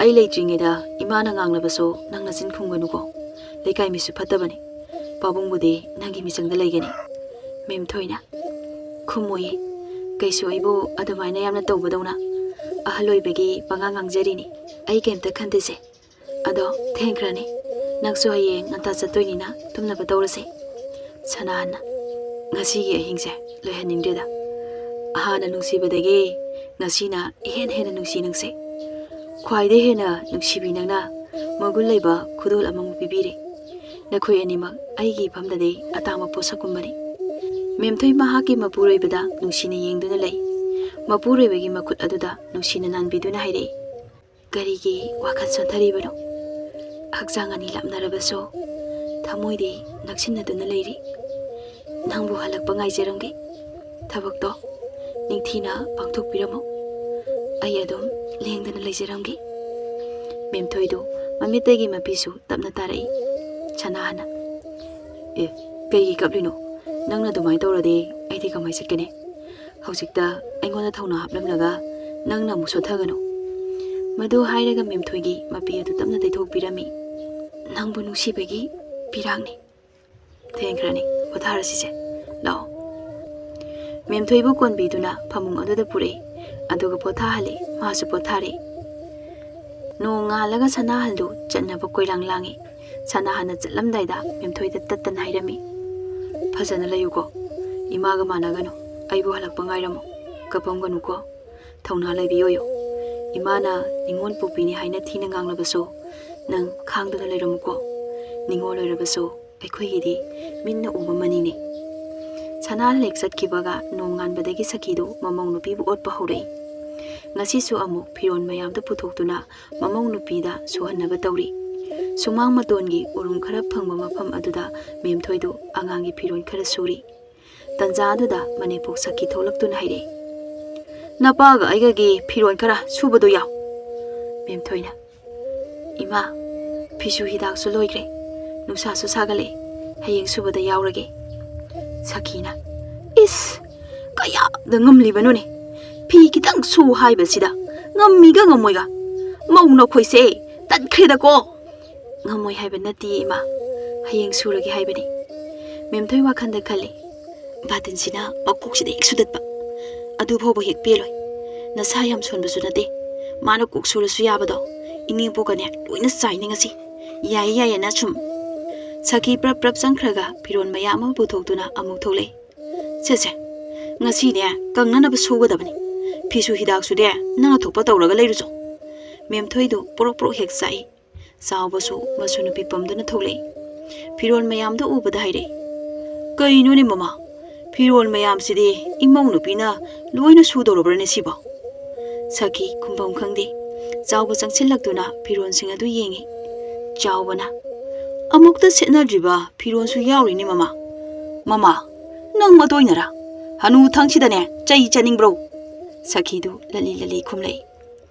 ꯑꯩ ꯂꯩꯇ꯭ꯔꯤꯉꯩꯗ ꯏꯃꯥꯅ ꯉꯥꯡꯂꯕꯁꯨ ꯅꯪ ꯅꯆꯤꯟ ꯈꯨꯝꯒꯅꯨꯀꯣ꯫ ꯂꯩꯀꯥꯏ ꯃꯤꯁꯨ ꯐꯠꯇꯕꯅꯤ꯫ ꯄꯥꯕꯨꯡꯕꯨꯗꯤ ꯅꯪꯒꯤ ꯃꯤꯆꯪꯗ ꯂꯩꯒꯅꯤ꯫ ꯃꯦꯝꯊꯣꯏꯅ, ꯈꯨꯝꯃꯣꯏꯌꯦ꯫ ꯀꯩꯁꯨ ꯑꯩꯕꯨ ꯑꯗꯨꯃꯥꯏꯅ ꯌꯥꯝꯅ ꯇꯧꯕꯗꯧꯅ꯫ ꯑꯍꯜ ꯑꯣꯏꯕꯒꯤ ꯄꯉꯥꯡ ꯉꯥꯡꯖꯔꯤꯅꯤ꯫ ꯑꯩ ꯀꯩꯝꯇ ꯈꯟꯗꯦꯁꯦ꯫ ꯑꯗꯣ ꯊꯦꯡꯈ꯭ꯔꯅꯤ꯫ ꯅꯪꯁꯨ ꯍꯌꯦꯡ ꯉꯟꯇꯥ ꯆꯠꯇꯣꯏꯅꯤꯅ ꯇꯨꯝꯅꯕ ꯇꯧꯔꯁꯦ꯫ ꯁꯅꯥꯍꯟꯅ, ꯉꯁꯤꯒꯤ ꯑꯍꯤꯡꯁꯦ ꯂꯣꯏꯍꯟꯅꯤꯡꯗ꯭ꯔꯦꯗ꯫ ꯍꯥꯟꯅ ꯅꯨꯡꯁꯤꯕꯗꯒꯤ ꯉꯁꯤꯅ ꯏꯍꯦꯟ ꯍꯦꯟꯅ ꯅꯨꯡꯁꯤ ꯅꯪꯁꯦ꯫ ꯈ꯭ꯋꯥꯏꯗꯩ ꯍꯦꯟꯅ ꯅꯨꯡꯁꯤꯕꯤ ꯅꯪꯅ ꯃꯒꯨꯟ ꯂꯩꯕ ꯈꯨꯗꯣꯜ ꯑꯃꯃꯨꯛ ꯄꯤꯕꯤꯔꯦ꯫ ꯅꯈꯣꯏ ꯑꯅꯤꯃꯛ ꯑꯩꯒꯤ ꯏꯐꯝꯗꯗꯤ ꯑꯇꯥꯡꯕ ꯄꯣꯠꯁꯛꯀꯨꯝꯕꯅꯤ꯫ ꯃꯦꯝꯊꯣꯏ ꯃꯍꯥꯛꯀꯤ ꯃꯄꯨꯔꯣꯏꯕꯗ ꯅꯨꯡꯁꯤꯅ ꯌꯦꯡꯗꯨꯅ ꯂꯩ꯫ ꯃꯄꯨꯔꯣꯏꯕꯒꯤ ꯃꯈꯨꯠ ꯑꯗꯨꯗ ꯅꯨꯡꯁꯤꯅ ꯅꯥꯟꯕꯤꯗꯨꯅ ꯍꯥꯏꯔꯛꯏ, "ꯀꯔꯤꯒꯤ ꯋꯥꯈꯜ ꯁꯣꯟꯊꯔꯤꯕꯅꯣ? ꯍꯛꯆꯥꯡ ꯑꯅꯤ ꯂꯥꯞꯅꯔꯕꯁꯨ ꯊꯃꯣꯏꯗꯤ ꯅꯛꯁꯤꯟꯅꯗꯨꯅ ꯂꯩꯔꯤ꯫ ꯅꯪꯕꯨ ꯍꯜꯂꯛꯄ ꯉꯥꯏꯖꯔꯝꯒꯦ꯫ ꯊꯕꯛꯇꯣ ꯅꯤꯡꯊꯤꯅ ꯄꯥꯡꯊꯣꯛꯄꯤꯔꯝꯃꯨ꯫ ꯑꯩ ꯑꯗꯨꯝ ꯂꯦꯡꯗꯅ ꯂꯩꯖꯔꯝꯒꯦ꯫" ꯃꯦꯝꯊꯣꯏꯗꯨ ꯃꯃꯤꯠꯇꯒꯤ ꯃꯄꯤꯁꯨ ꯇꯞꯅ ꯇꯥꯔꯛꯏ꯫ ꯁꯅꯥꯍꯟꯅ, "ꯑꯦ, ꯀꯩꯒꯤ ꯀꯞꯂꯤꯅꯣ? ꯅꯪꯅ ꯑꯗꯨꯃꯥꯏꯅ ꯇꯧꯔꯗꯤ ꯑꯩꯗꯤ ꯀꯃꯥꯏꯅ ꯆꯠꯀꯅꯤ? ꯍꯧꯖꯤꯛꯇ ꯑꯩꯉꯣꯟꯗ ꯊꯧꯅꯥ ꯍꯥꯞꯂꯝꯂꯒ ꯅꯪꯅ ꯑꯃꯨꯛ ꯁꯣꯠꯊꯒꯅꯨ꯫" ꯃꯗꯨ ꯍꯥꯏꯔꯒ ꯃꯦꯝꯊꯣꯏꯒꯤ ꯃꯄꯤ ꯑꯗꯨ ꯇꯞꯅ ꯇꯩꯊꯣꯛꯄꯤꯔꯝꯃꯤ꯫ "ꯅꯪꯕꯨ ꯅꯨꯡꯁꯤꯕꯒꯤ ꯄꯤꯔꯥꯡꯅꯤ꯫ ꯊꯦꯡꯈ꯭ꯔꯅꯤ, ꯄꯣꯊꯥꯔꯁꯤꯁꯦ꯫ ꯂꯥꯛꯑꯣ꯫" ꯃꯦꯝꯊꯣꯏꯕꯨ ꯀꯣꯟꯕꯤꯗꯨꯅ ꯐꯃꯨꯡ ꯑꯗꯨꯗ ꯄꯨꯔꯛꯏ꯫ ꯑꯗꯨꯒ ꯄꯣꯊꯥꯍꯜꯂꯤ꯫ ꯃꯥꯁꯨ ꯄꯣꯊꯥꯔꯦ꯫ ꯅꯣꯡ ꯉꯥꯜꯂꯒ ꯁꯅꯥꯍꯟꯗꯨ ꯆꯠꯅꯕ ꯀꯣꯏꯂꯥꯡ ꯂꯥꯡꯉꯤ꯫ ꯁꯅꯥꯍꯟꯅ ꯆꯠꯂꯝꯗꯥꯏꯗ ꯃꯦꯝꯊꯣꯏꯗ ꯇꯠꯇꯅ ꯍꯥꯏꯔꯝꯃꯤ, "ꯐꯖꯅ ꯂꯩꯌꯨꯀꯣ꯫ ꯏꯃꯥꯒ ꯃꯥꯟꯅꯒꯅꯨ꯫ ꯑꯩꯕꯨ ꯍꯜꯂꯛꯄ ꯉꯥꯏꯔꯝꯃꯨ꯫ ꯀꯞꯄꯝꯒꯅꯨꯀꯣ꯫ ꯊꯧꯅꯥ ꯂꯩꯕꯤ ꯑꯣꯏꯌꯨ꯫ ꯏꯃꯥꯅ ꯅꯤꯉꯣꯜ ꯄꯣꯛꯄꯤꯅꯤ ꯍꯥꯏꯅ ꯊꯤꯅ ꯉꯥꯡꯂꯕꯁꯨ ꯅꯪ ꯈꯥꯡꯗꯨꯅ ꯂꯩꯔꯝꯃꯨꯀꯣ꯫ ꯅꯤꯉꯣꯜ ꯑꯣꯏꯔꯕꯁꯨ ꯑꯩꯈꯣꯏꯒꯤꯗꯤ ꯃꯤꯠꯅ ꯎꯕ ꯃꯅꯤꯅꯤ꯫" ꯁꯅꯥꯍꯟ ꯍꯦꯛ ꯆꯠꯈꯤꯕꯒ ꯅꯣꯡꯉꯥꯟꯕꯗꯒꯤ ꯁꯈꯤꯗꯨ ꯃꯃꯧ ꯅꯨꯄꯤꯕꯨ ꯑꯣꯠꯄ ꯍꯧꯔꯛꯏ꯫ ꯉꯁꯤꯁꯨ ꯑꯃꯨꯛ ꯐꯤꯔꯣꯜ ꯃꯌꯥꯝꯗꯨ ꯄꯨꯊꯣꯛꯇꯨꯅ ꯃꯃꯧ ꯅꯨꯄꯤꯗ ꯁꯨꯍꯟꯅꯕ ꯇꯧꯔꯤ꯫ ꯁꯨꯃꯥꯡ ꯃꯇꯣꯟꯒꯤ ꯎꯔꯨꯝ ꯈꯔ ꯐꯪꯕ ꯃꯐꯝ ꯑꯗꯨꯗ ꯃꯦꯝꯊꯣꯏꯗꯨ ꯑꯉꯥꯡꯒꯤ ꯐꯤꯔꯣꯜ ꯈꯔ ꯁꯨꯔꯤ꯫ ꯇꯟꯖꯥ ꯑꯗꯨꯗ ꯃꯅꯦꯝꯄꯣꯛ ꯁꯈꯤ ꯊꯣꯛꯂꯛꯇꯨꯅ ꯍꯥꯏꯔꯛꯏ, "ꯅꯄꯥꯒ ꯑꯩꯒꯒꯤ ꯐꯤꯔꯣꯜ ꯈꯔ ꯁꯨꯕꯗꯣ ꯌꯥꯎ꯫" ꯃꯦꯝꯊꯣꯏꯅ, "ꯏꯃꯥ, ꯐꯤꯁꯨ ꯍꯤꯗꯥꯛꯁꯨ ꯂꯣꯏꯈ꯭ꯔꯦ, ꯅꯨꯡꯁꯥꯁꯨ ꯁꯥꯒꯠꯂꯛꯑꯦ, ꯍꯌꯦꯡ ꯁꯨꯕꯗ ꯌꯥꯎꯔꯒꯦ꯫" ꯁꯈꯤꯅ, "ꯏꯁ, ꯀꯌꯥꯗ ꯉꯝꯂꯤꯕꯅꯣꯅꯦ? ꯐꯤ ꯈꯤꯇꯪ ꯁꯨ ꯍꯥꯏꯕꯁꯤꯗ ꯉꯝꯃꯤꯒ ꯉꯝꯃꯣꯏꯒ꯫ "ꯃꯧ ꯅꯈꯣꯏꯁꯦ ꯇꯟꯈ꯭ꯔꯦꯗꯀꯣ!" "ꯉꯝꯃꯣꯏ ꯍꯥꯏꯕ ꯅꯠꯇꯦ, ꯏꯃꯥ꯫ ꯍꯌꯦꯡ ꯁꯨꯔꯒꯦ ꯍꯥꯏꯕꯅꯤ꯫" ꯃꯦꯝꯊꯣꯏ ꯋꯥꯈꯜꯗ ꯈꯜꯂꯤ꯫ ꯕꯥꯇꯤꯟꯁꯤꯅ ꯃꯀꯣꯛꯁꯤꯗ ꯍꯦꯛ ꯁꯨꯗꯠꯄ꯫ "ꯑꯗꯨ ꯐꯥꯎꯕ ꯍꯦꯛ ꯄꯦꯜꯂꯣꯏ꯫ ꯅꯁꯥ ꯌꯥꯝ ꯁꯣꯟꯕꯁꯨ ꯅꯠꯇꯦ꯫ ꯃꯥꯅ ꯀꯣꯛ ꯁꯨꯔꯁꯨ ꯌꯥꯕꯗꯣ ꯏꯅꯦꯝꯄꯣꯛꯀꯅꯦ ꯂꯣꯏꯅ ꯆꯥꯏꯅꯦ ꯉꯁꯤ꯫ ꯌꯥꯏꯌꯦ, ꯌꯥꯏꯌꯦꯅ ꯁꯨꯝ꯫" ꯁꯈꯤ ꯄ꯭ꯔꯞ ꯄ꯭ꯔꯞ ꯆꯪꯈ꯭ꯔꯒ ꯐꯤꯔꯣꯜ ꯃꯌꯥꯝ ꯑꯃ ꯄꯨꯊꯣꯛꯇꯨꯅ ꯑꯃꯨꯛ ꯊꯣꯛꯂꯛꯏ꯫ "ꯁꯦ, ꯁꯦ, ꯉꯁꯤꯅꯦ ꯀꯪꯅꯅꯕ ꯁꯨꯒꯗꯕꯅꯤ꯫ ꯐꯤꯁꯨ ꯍꯤꯗꯥꯛꯁꯨꯅꯦ ꯅꯪꯅ ꯊꯣꯛꯄ ꯇꯧꯔꯒ ꯂꯩꯔꯨꯆꯣ꯫" ꯃꯦꯝꯊꯣꯏꯗꯨ ꯄ꯭ꯔꯣꯛ ꯄ꯭ꯔꯣꯛ ꯍꯦꯛ ꯆꯥꯛꯏ꯫ ꯆꯥꯎꯕꯁꯨ ꯃꯁꯨ ꯅꯨꯄꯤ ꯄꯝꯗꯨꯅ ꯊꯣꯛꯂꯛꯏ꯫ ꯐꯤꯔꯣꯜ ꯃꯌꯥꯝꯗꯨ ꯎꯕꯗ ꯍꯥꯏꯔꯛꯏ, "ꯀꯩꯅꯣꯅꯦ ꯃꯃꯥ? ꯐꯤꯔꯣꯜ ꯃꯌꯥꯝꯁꯤꯗꯤ ꯏꯃꯧ ꯅꯨꯄꯤꯅ ꯂꯣꯏꯅ ꯁꯨꯗꯧꯔꯕ꯭ꯔꯅꯦ ꯁꯤꯕꯣ?" ꯁꯈꯤ ꯈꯨꯝꯐꯝ ꯈꯪꯗꯦ꯫ ꯆꯥꯎꯕ ꯆꯪꯁꯤꯜꯂꯛꯇꯨꯅ ꯐꯤꯔꯣꯜꯁꯤꯡ ꯑꯗꯨ ꯌꯦꯡꯉꯤ꯫ ꯆꯥꯎꯕꯅ, "ꯑꯃꯨꯛꯇ ꯁꯦꯠꯅꯗ꯭ꯔꯤꯕ ꯐꯤꯔꯣꯜꯁꯨ ꯌꯥꯎꯔꯤꯅꯦ ꯃꯃꯥ꯫" "ꯃꯃꯥ, ꯅꯪ ꯃꯇꯣꯏꯅꯔꯥ? ꯍꯅꯨ ꯊꯪꯁꯤꯗꯅꯦ ꯆꯩ ꯆꯥꯅꯤꯡꯕ꯭ꯔꯣ?" ꯁꯈꯤꯗꯨ ꯂꯂꯤ ꯂꯂꯤ ꯈꯨꯝꯂꯛꯏ꯫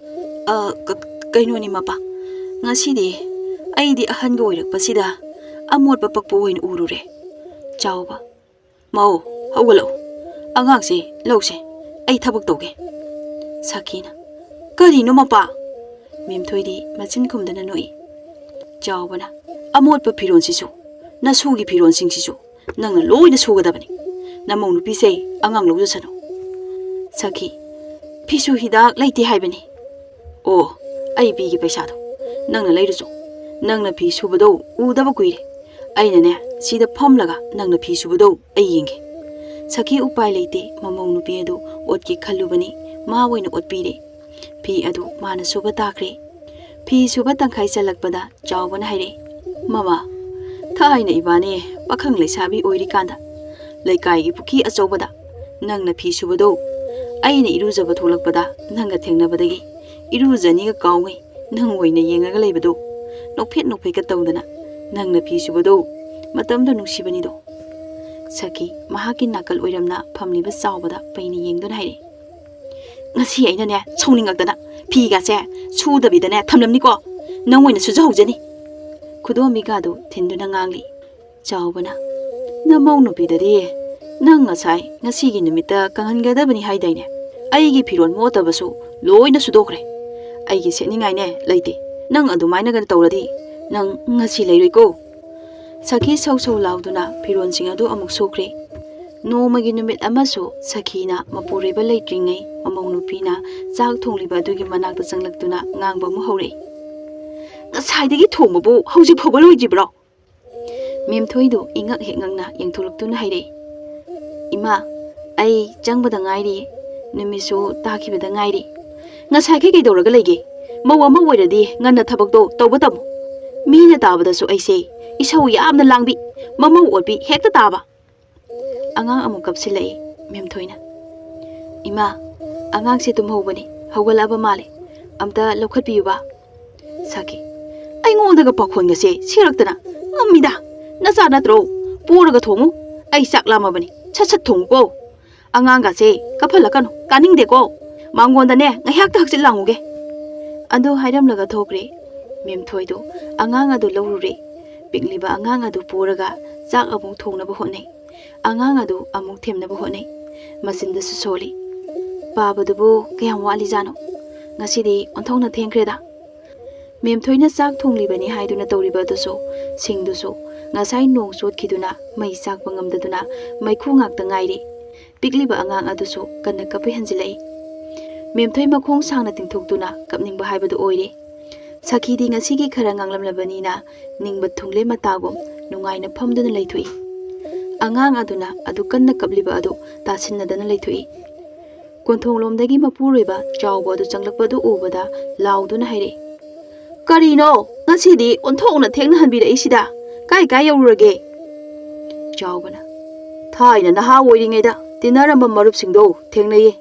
"ꯑ, ꯀ-, ꯀꯩꯅꯣꯅꯤ ꯃꯄꯥ, ꯉꯁꯤꯗꯤ ꯑꯩꯗꯤ ꯑꯍꯟꯒ ꯑꯣꯏꯔꯛꯄꯁꯤꯗ ꯑꯃꯣꯠꯄ ꯄꯛꯄ ꯑꯣꯏꯅ ꯎꯔꯨꯔꯦ꯫" ꯆꯥꯎꯕ, "ꯃꯧ, ꯍꯧꯒꯠꯂꯛꯎ꯫ ꯑꯉꯥꯡꯁꯦ ꯂꯧꯁꯦ, ꯑꯩ ꯊꯕꯛ ꯇꯧꯒꯦ꯫" ꯁꯈꯤꯅ, "ꯀꯔꯤꯅꯣ ꯃꯄꯥ?" ꯃꯦꯝꯊꯣꯏꯗꯤ ꯃꯆꯤꯟ ꯈꯨꯝꯗꯅ ꯅꯣꯛꯏ꯫ ꯆꯥꯎꯕꯅ, "ꯑꯃꯣꯠꯄ ꯐꯤꯔꯣꯜꯁꯤꯁꯨ, ꯅꯁꯨꯒꯤ ꯐꯤꯔꯣꯜꯁꯤꯡꯁꯤꯁꯨ ꯅꯪꯅ ꯂꯣꯏꯅ ꯁꯨꯒꯗꯕꯅꯤ꯫ ꯅꯃꯧ ꯅꯨꯄꯤꯁꯦ ꯑꯉꯥꯡ ꯂꯧꯖꯁꯅꯨ꯫" ꯁꯈꯤ, "ꯐꯤꯁꯨ ꯍꯤꯗꯥꯛ ꯂꯩꯇꯦ ꯍꯥꯏꯕꯅꯤ꯫" "ꯑꯣ, ꯑꯩ ꯄꯤꯒꯦ ꯄꯩꯁꯥꯗꯣ, ꯅꯪꯅ ꯂꯩꯔꯨꯆꯣ꯫ ꯅꯪꯅ ꯐꯤ ꯁꯨꯕꯗꯣ ꯎꯗꯕ ꯀꯨꯏꯔꯦ꯫ ꯑꯩꯅꯅꯦ ꯁꯤꯗ ꯐꯝꯂꯒ ꯅꯪꯅ ꯐꯤ ꯁꯨꯕꯗꯣ ꯑꯩ ꯌꯦꯡꯒꯦ꯫" ꯁꯈꯤ ꯎꯄꯥꯏ ꯂꯩꯇꯦ, ꯃꯃꯧ ꯅꯨꯄꯤ ꯑꯗꯨ ꯑꯣꯠꯀꯦ ꯈꯜꯂꯨꯕꯅꯤ, ꯃꯥ ꯑꯣꯏꯅ ꯑꯣꯠꯄꯤꯔꯦ꯫ ꯐꯤ ꯑꯗꯨ ꯃꯥꯅ ꯁꯨꯕ ꯇꯥꯈ꯭ꯔꯦ꯫ ꯐꯤ ꯁꯨꯕ ꯇꯪꯈꯥꯏ ꯆꯜꯂꯛꯄꯗ ꯆꯥꯎꯕꯅ ꯍꯥꯏꯔꯛꯏ, "ꯃꯃꯥ, ꯊꯥꯏꯅ ꯏꯕꯥꯅꯤ ꯄꯥꯈꯪ ꯂꯩꯁꯥꯕꯤ ꯑꯣꯏꯔꯤꯀꯥꯟꯗ ꯂꯩꯀꯥꯏꯒꯤ ꯄꯨꯈ꯭ꯔꯤ ꯑꯆꯧꯕꯗ ꯅꯪꯅ ꯐꯤ ꯁꯨꯕꯗꯣ ꯑꯩꯅ ꯏꯔꯨꯖꯕ ꯊꯣꯛꯂꯛꯄꯗ ꯅꯪꯒ ꯊꯦꯡꯅꯕꯗꯒꯤ ꯏꯔꯨꯖꯅꯤꯒ ꯀꯥꯎꯉꯩ ꯅꯪ ꯑꯣꯏꯅ ꯌꯦꯡꯉꯒ ꯂꯩꯕꯗꯣ, ꯅꯣꯛꯐꯦꯠ ꯅꯣꯛꯐꯦꯠꯀ ꯇꯧꯗꯅ ꯅꯪꯅ ꯐꯤ ꯁꯨꯕꯗꯣ ꯃꯇꯝꯗꯣ ꯅꯨꯡꯁꯤꯕꯅꯤꯗꯣ꯫" ꯁꯈꯤ ꯃꯍꯥꯛꯀꯤ ꯅꯥꯀꯜ ꯑꯣꯏꯔꯝꯅ ꯐꯝꯂꯤꯕ ꯆꯥꯎꯕꯗ ꯄꯩꯅ ꯌꯦꯡꯗꯨꯅ ꯍꯥꯏꯔꯛꯏ, "ꯉꯁꯤ ꯑꯩꯅꯅꯦ ꯁꯥꯎꯅꯤꯡꯉꯛꯇꯅ ꯐꯤꯒꯁꯦ ꯁꯨꯗꯕꯤꯗꯅꯦ ꯊꯝꯂꯝꯅꯤꯀꯣ꯫ ꯅꯪ ꯑꯣꯏꯅ ꯁꯨꯖꯍꯧꯖꯅꯤ꯫" ꯈꯨꯗꯣꯝꯕꯤꯒꯥꯗꯨ ꯊꯤꯟꯗꯨꯅ ꯉꯥꯡꯂꯤ꯫ ꯆꯥꯎꯕꯅ, "ꯅꯃꯧ ꯅꯨꯄꯤꯗꯗꯤ ꯅꯪ ꯉꯁꯥꯏ ꯉꯁꯤꯒꯤ ꯅꯨꯃꯤꯠꯇ ꯀꯪꯍꯟꯒꯗꯕꯅꯤ ꯍꯥꯏꯗꯥꯏꯅꯦ? ꯑꯩꯒꯤ ꯐꯤꯔꯣꯜ ꯃꯣꯠꯇꯕꯁꯨ ꯂꯣꯏꯅ ꯁꯨꯗꯣꯛꯈ꯭ꯔꯦ꯫ ꯑꯩꯒꯤ ꯁꯦꯠꯅꯤꯡꯉꯥꯏꯅꯦ ꯂꯩꯇꯦ꯫ ꯅꯪ ꯑꯗꯨꯃꯥꯏꯅꯒ ꯇꯧꯔꯗꯤ ꯅꯪ ꯉꯁꯤ ꯂꯩꯔꯣꯏꯀꯣ꯫ ꯁꯈꯤ ꯁꯧ ꯁꯧ ꯂꯥꯎꯗꯨꯅ ꯐꯤꯔꯣꯜꯁꯤꯡ ꯑꯗꯨ ꯑꯃꯨꯛ ꯁꯨꯈ꯭ꯔꯦ꯫ ꯅꯣꯡꯃꯒꯤ ꯅꯨꯃꯤꯠ ꯑꯃꯁꯨ ꯁꯈꯤꯅ ꯃꯄꯨꯔꯣꯏꯕ ꯂꯩꯇ꯭ꯔꯤꯉꯩ ꯃꯃꯧ ꯅꯨꯄꯤꯅ ꯆꯥꯛ ꯊꯣꯡꯂꯤꯕ ꯑꯗꯨꯒꯤ ꯃꯅꯥꯛꯇ ꯆꯪꯂꯛꯇꯨꯅ ꯉꯥꯡꯕ ꯑꯃꯨꯛ ꯍꯧꯔꯛꯏ꯫ "ꯉꯁꯥꯏꯗꯒꯤ ꯊꯣꯡꯕꯕꯨ ꯍꯧꯖꯤꯛ ꯐꯥꯎꯕ ꯂꯣꯏꯗ꯭ꯔꯤꯕ꯭ꯔꯣ?" ꯃꯦꯝꯊꯣꯏꯗꯨ ꯏꯉꯛ ꯍꯦꯛ ꯉꯛꯅ ꯌꯦꯡꯊꯣꯛꯂꯛꯇꯨꯅ ꯍꯥꯏꯔꯛꯏ, "ꯏꯃꯥ, ꯑꯩ ꯆꯪꯕꯗ ꯉꯥꯏꯔꯤ, ꯅꯨꯃꯤꯠꯁꯨ ꯇꯥꯈꯤꯕꯗ ꯉꯥꯏꯔꯤ꯫ ꯉꯁꯥꯏꯈꯩ ꯀꯩꯗꯧꯔꯒ ꯂꯩꯒꯦ? ꯃꯧ ꯑꯃ ꯑꯣꯏꯔꯗꯤ ꯉꯟꯅ ꯊꯕꯛꯇꯣ ꯇꯧꯕ ꯇꯝꯃꯨ꯫ ꯃꯤꯅ ꯇꯥꯕꯗꯁꯨ ꯑꯩꯁꯦ ꯏꯁꯧ ꯌꯥꯝꯅ ꯂꯥꯡꯕꯤ, ꯃꯃꯧ ꯑꯣꯠꯄꯤ ꯍꯦꯛꯇ ꯇꯥꯕ꯫" ꯑꯉꯥꯡ ꯑꯃꯨꯛ ꯀꯞꯁꯤꯜꯂꯛꯏ ꯃꯦꯝꯊꯣꯏꯅ꯫ "ꯏꯃꯥ, ꯑꯉꯥꯡꯁꯦ ꯇꯨꯝꯍꯧꯕꯅꯤ, ꯍꯧꯒꯠꯂꯛꯑꯕ ꯃꯥꯜꯂꯦ, ꯑꯝꯇ ꯂꯧꯈꯠꯄꯤꯌꯨꯕ꯫" ꯁꯈꯤ, "ꯑꯩꯉꯣꯟꯗꯒ ꯄꯥꯈꯣꯟꯒꯁꯦ ꯁꯤꯔꯛꯇꯅ꯫ ꯉꯝꯃꯤꯗ, ꯅꯆꯥ ꯅꯠꯇ꯭ꯔꯣ? ꯄꯣꯔꯒ ꯊꯣꯡꯉꯨ꯫ ꯑꯩ ꯆꯥꯛ ꯂꯥꯝꯃꯕꯅꯤ, ꯁꯠ ꯁꯠ ꯊꯣꯡꯉꯨꯀꯣ꯫ ꯑꯉꯥꯡꯒꯁꯦ ꯀꯞꯍꯜꯂꯛꯀꯅꯨ, ꯇꯥꯅꯤꯡꯗꯦꯀꯣ꯫ ꯃꯉꯣꯟꯗꯅꯦ ꯉꯥꯏꯍꯥꯛꯇ ꯍꯛꯆꯤꯠ ꯂꯥꯡꯉꯨꯒꯦ꯫" ꯑꯗꯨ ꯍꯥꯏꯔꯝꯂꯒ ꯊꯣꯛꯈ꯭ꯔꯦ꯫ ꯃꯦꯝꯊꯣꯏꯗꯨ ꯑꯉꯥꯡ ꯑꯗꯨ ꯂꯧꯔꯨꯔꯦ꯫ ꯄꯤꯛꯂꯤꯕ ꯑꯉꯥꯡ ꯑꯗꯨ ꯄꯣꯔꯒ ꯆꯥꯛ ꯑꯃꯨꯛ ꯊꯣꯡꯅꯕ ꯍꯣꯠꯅꯩ꯫ ꯑꯉꯥꯡ ꯑꯗꯨ ꯑꯃꯨꯛ ꯊꯦꯝꯅꯕ ꯍꯣꯠꯅꯩ꯫ ꯃꯆꯤꯟꯗꯁꯨ ꯁꯣꯜꯂꯤ, "ꯄꯥꯕꯗꯨꯕꯨ ꯀꯌꯥꯝ ꯋꯥꯠꯂꯤꯖꯥꯠꯅꯣ? ꯉꯁꯤꯗꯤ ꯑꯣꯟꯊꯣꯛꯅ ꯊꯦꯡꯈ꯭ꯔꯦꯗ꯫" ꯃꯦꯝꯊꯣꯏꯅ ꯆꯥꯛ ꯊꯣꯡꯂꯤꯕꯅꯤ ꯍꯥꯏꯗꯨꯅ ꯇꯧꯔꯤꯕ ꯑꯗꯨꯁꯨ, ꯁꯤꯡꯗꯨꯁꯨ ꯉꯁꯥꯏ ꯅꯣꯡ ꯆꯣꯠꯈꯤꯗꯨꯅ ꯃꯩ ꯆꯥꯛꯄ ꯉꯝꯗꯗꯨꯅ ꯃꯩꯈꯨ ꯉꯥꯛꯇ ꯉꯥꯏꯔꯤ꯫ ꯄꯤꯛꯂꯤꯕ ꯑꯉꯥꯡ ꯑꯗꯨꯁꯨ ꯀꯟꯅ ꯀꯞꯄ ꯍꯦꯟꯖꯤꯜꯂꯛꯏ꯫ ꯃꯦꯝꯊꯣꯏ ꯃꯈꯣꯡ ꯁꯥꯡꯅ ꯇꯤꯡꯊꯣꯛꯇꯨꯅ ꯀꯞꯅꯤꯡꯕ ꯍꯥꯏꯕꯗꯨ ꯑꯣꯏꯔꯦ꯫ ꯁꯈꯤꯗꯤ ꯉꯁꯤꯒꯤ ꯈꯔ ꯉꯥꯡꯂꯝꯂꯕꯅꯤꯅ ꯅꯤꯡꯕ ꯊꯨꯡꯂꯦ ꯃꯇꯥꯒꯨꯝ ꯅꯨꯡꯉꯥꯏꯅ ꯐꯝꯗꯨꯅ ꯂꯩꯊꯣꯛꯏ꯫ ꯑꯉꯥꯡ ꯑꯗꯨꯅ ꯑꯗꯨ ꯀꯟꯅ ꯀꯞꯂꯤꯕ ꯑꯗꯨ ꯇꯥꯁꯤꯟꯅꯗꯅ ꯂꯩꯊꯣꯛꯏ꯫ ꯀꯣꯟꯊꯣꯡꯂꯣꯝꯗꯒꯤ ꯃꯄꯨꯔꯣꯏꯕ ꯆꯥꯎꯕ ꯑꯗꯨ ꯆꯪꯂꯛꯄꯗꯨ ꯎꯕꯗ ꯂꯥꯎꯗꯨꯅ ꯍꯥꯏꯔꯛꯏ, "ꯀꯔꯤꯅꯣ ꯉꯁꯤꯗꯤ ꯑꯣꯟꯊꯣꯛꯅ ꯊꯦꯡꯅ ꯍꯟꯕꯤꯔꯛꯏꯁꯤꯗ? ꯀꯥꯏ ꯀꯥꯏ ꯌꯧꯔꯨꯔꯒꯦ?" ꯆꯥꯎꯕꯅ, "ꯊꯥꯏꯅ ꯅꯍꯥ ꯑꯣꯏꯔꯤꯉꯩꯗ ꯇꯤꯟꯅꯔꯝꯕ ꯃꯔꯨꯞꯁꯤꯡꯗꯣ ꯊꯦꯡꯅꯩꯌꯦ꯫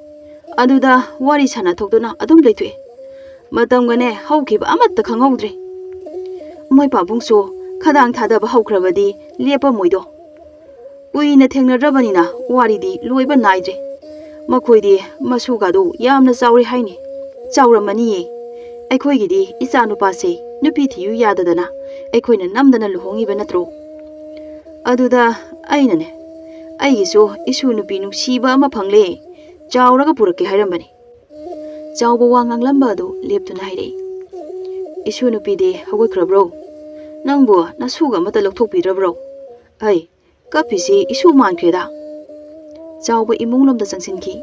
ꯑꯗꯨꯗ ꯋꯥꯔꯤ ꯁꯥꯟꯅꯊꯣꯛꯇꯨꯅ ꯑꯗꯨꯝ ꯂꯩꯊꯣꯛꯑꯦ꯫ ꯃꯇꯝꯒꯅꯦ ꯍꯧꯈꯤꯕ ꯑꯃꯠꯇ ꯈꯪꯍꯧꯗ꯭ꯔꯦ꯫ ꯃꯣꯏ ꯄꯥꯕꯨꯡꯁꯨ ꯈꯗꯥꯡ ꯊꯥꯗꯕ ꯍꯧꯈ꯭ꯔꯕꯗꯤ ꯂꯦꯞꯄꯝꯃꯣꯏꯗꯣ꯫ ꯀꯨꯏꯅ ꯊꯦꯡꯅꯗ꯭ꯔꯕꯅꯤꯅ ꯋꯥꯔꯤꯗꯤ ꯂꯣꯏꯕ ꯅꯥꯏꯗ꯭ꯔꯦ꯫ ꯃꯈꯣꯏꯗꯤ ꯃꯁꯨꯒꯗꯨ ꯌꯥꯝꯅ ꯆꯥꯎꯔꯦ ꯍꯥꯏꯅꯤ꯫ ꯆꯥꯎꯔꯝꯃꯅꯤꯌꯦ꯫ ꯑꯩꯈꯣꯏꯒꯤꯗꯤ ꯏꯆꯥ ꯅꯨꯄꯥꯁꯦ ꯅꯨꯄꯤ ꯊꯤꯌꯨ ꯌꯥꯗꯗꯅ ꯑꯩꯈꯣꯏꯅ ꯅꯝꯗꯅ ꯂꯨꯍꯣꯡꯉꯤꯕ ꯅꯠꯇ꯭ꯔꯣ? ꯑꯗꯨꯗ ꯑꯩꯅꯅꯦ, ꯑꯩꯒꯤꯁꯨ ꯏꯁꯨ ꯅꯨꯄꯤ ꯅꯨꯡꯁꯤꯕ ꯑꯃ ꯐꯪꯂꯦ, ꯆꯥꯎꯔꯒ ꯄꯨꯔꯛꯀꯦ ꯍꯥꯏꯔꯝꯕꯅꯤ꯫ ꯆꯥꯎꯕ ꯋꯥ ꯉꯥꯡꯂꯝꯕ ꯑꯗꯨ ꯂꯦꯞꯇꯨꯅ ꯍꯥꯏꯔꯛꯏ, "ꯏꯁꯨ ꯅꯨꯄꯤꯗꯤ ꯍꯧꯒꯠꯈ꯭ꯔꯕ꯭ꯔꯣ? ꯅꯪꯕꯨ ꯅꯁꯨꯒ ꯑꯃꯠꯇ ꯂꯧꯊꯣꯛꯄꯤꯗ꯭ꯔꯕ꯭ꯔꯣ? ꯑꯩ ꯀꯞꯄꯤꯁꯤ ꯏꯁꯨ ꯃꯥꯟꯈ꯭ꯔꯦꯗ!" ꯆꯥꯎꯕ ꯏꯃꯨꯡ ꯂꯣꯝꯗ ꯆꯪꯁꯤꯟꯈꯤ꯫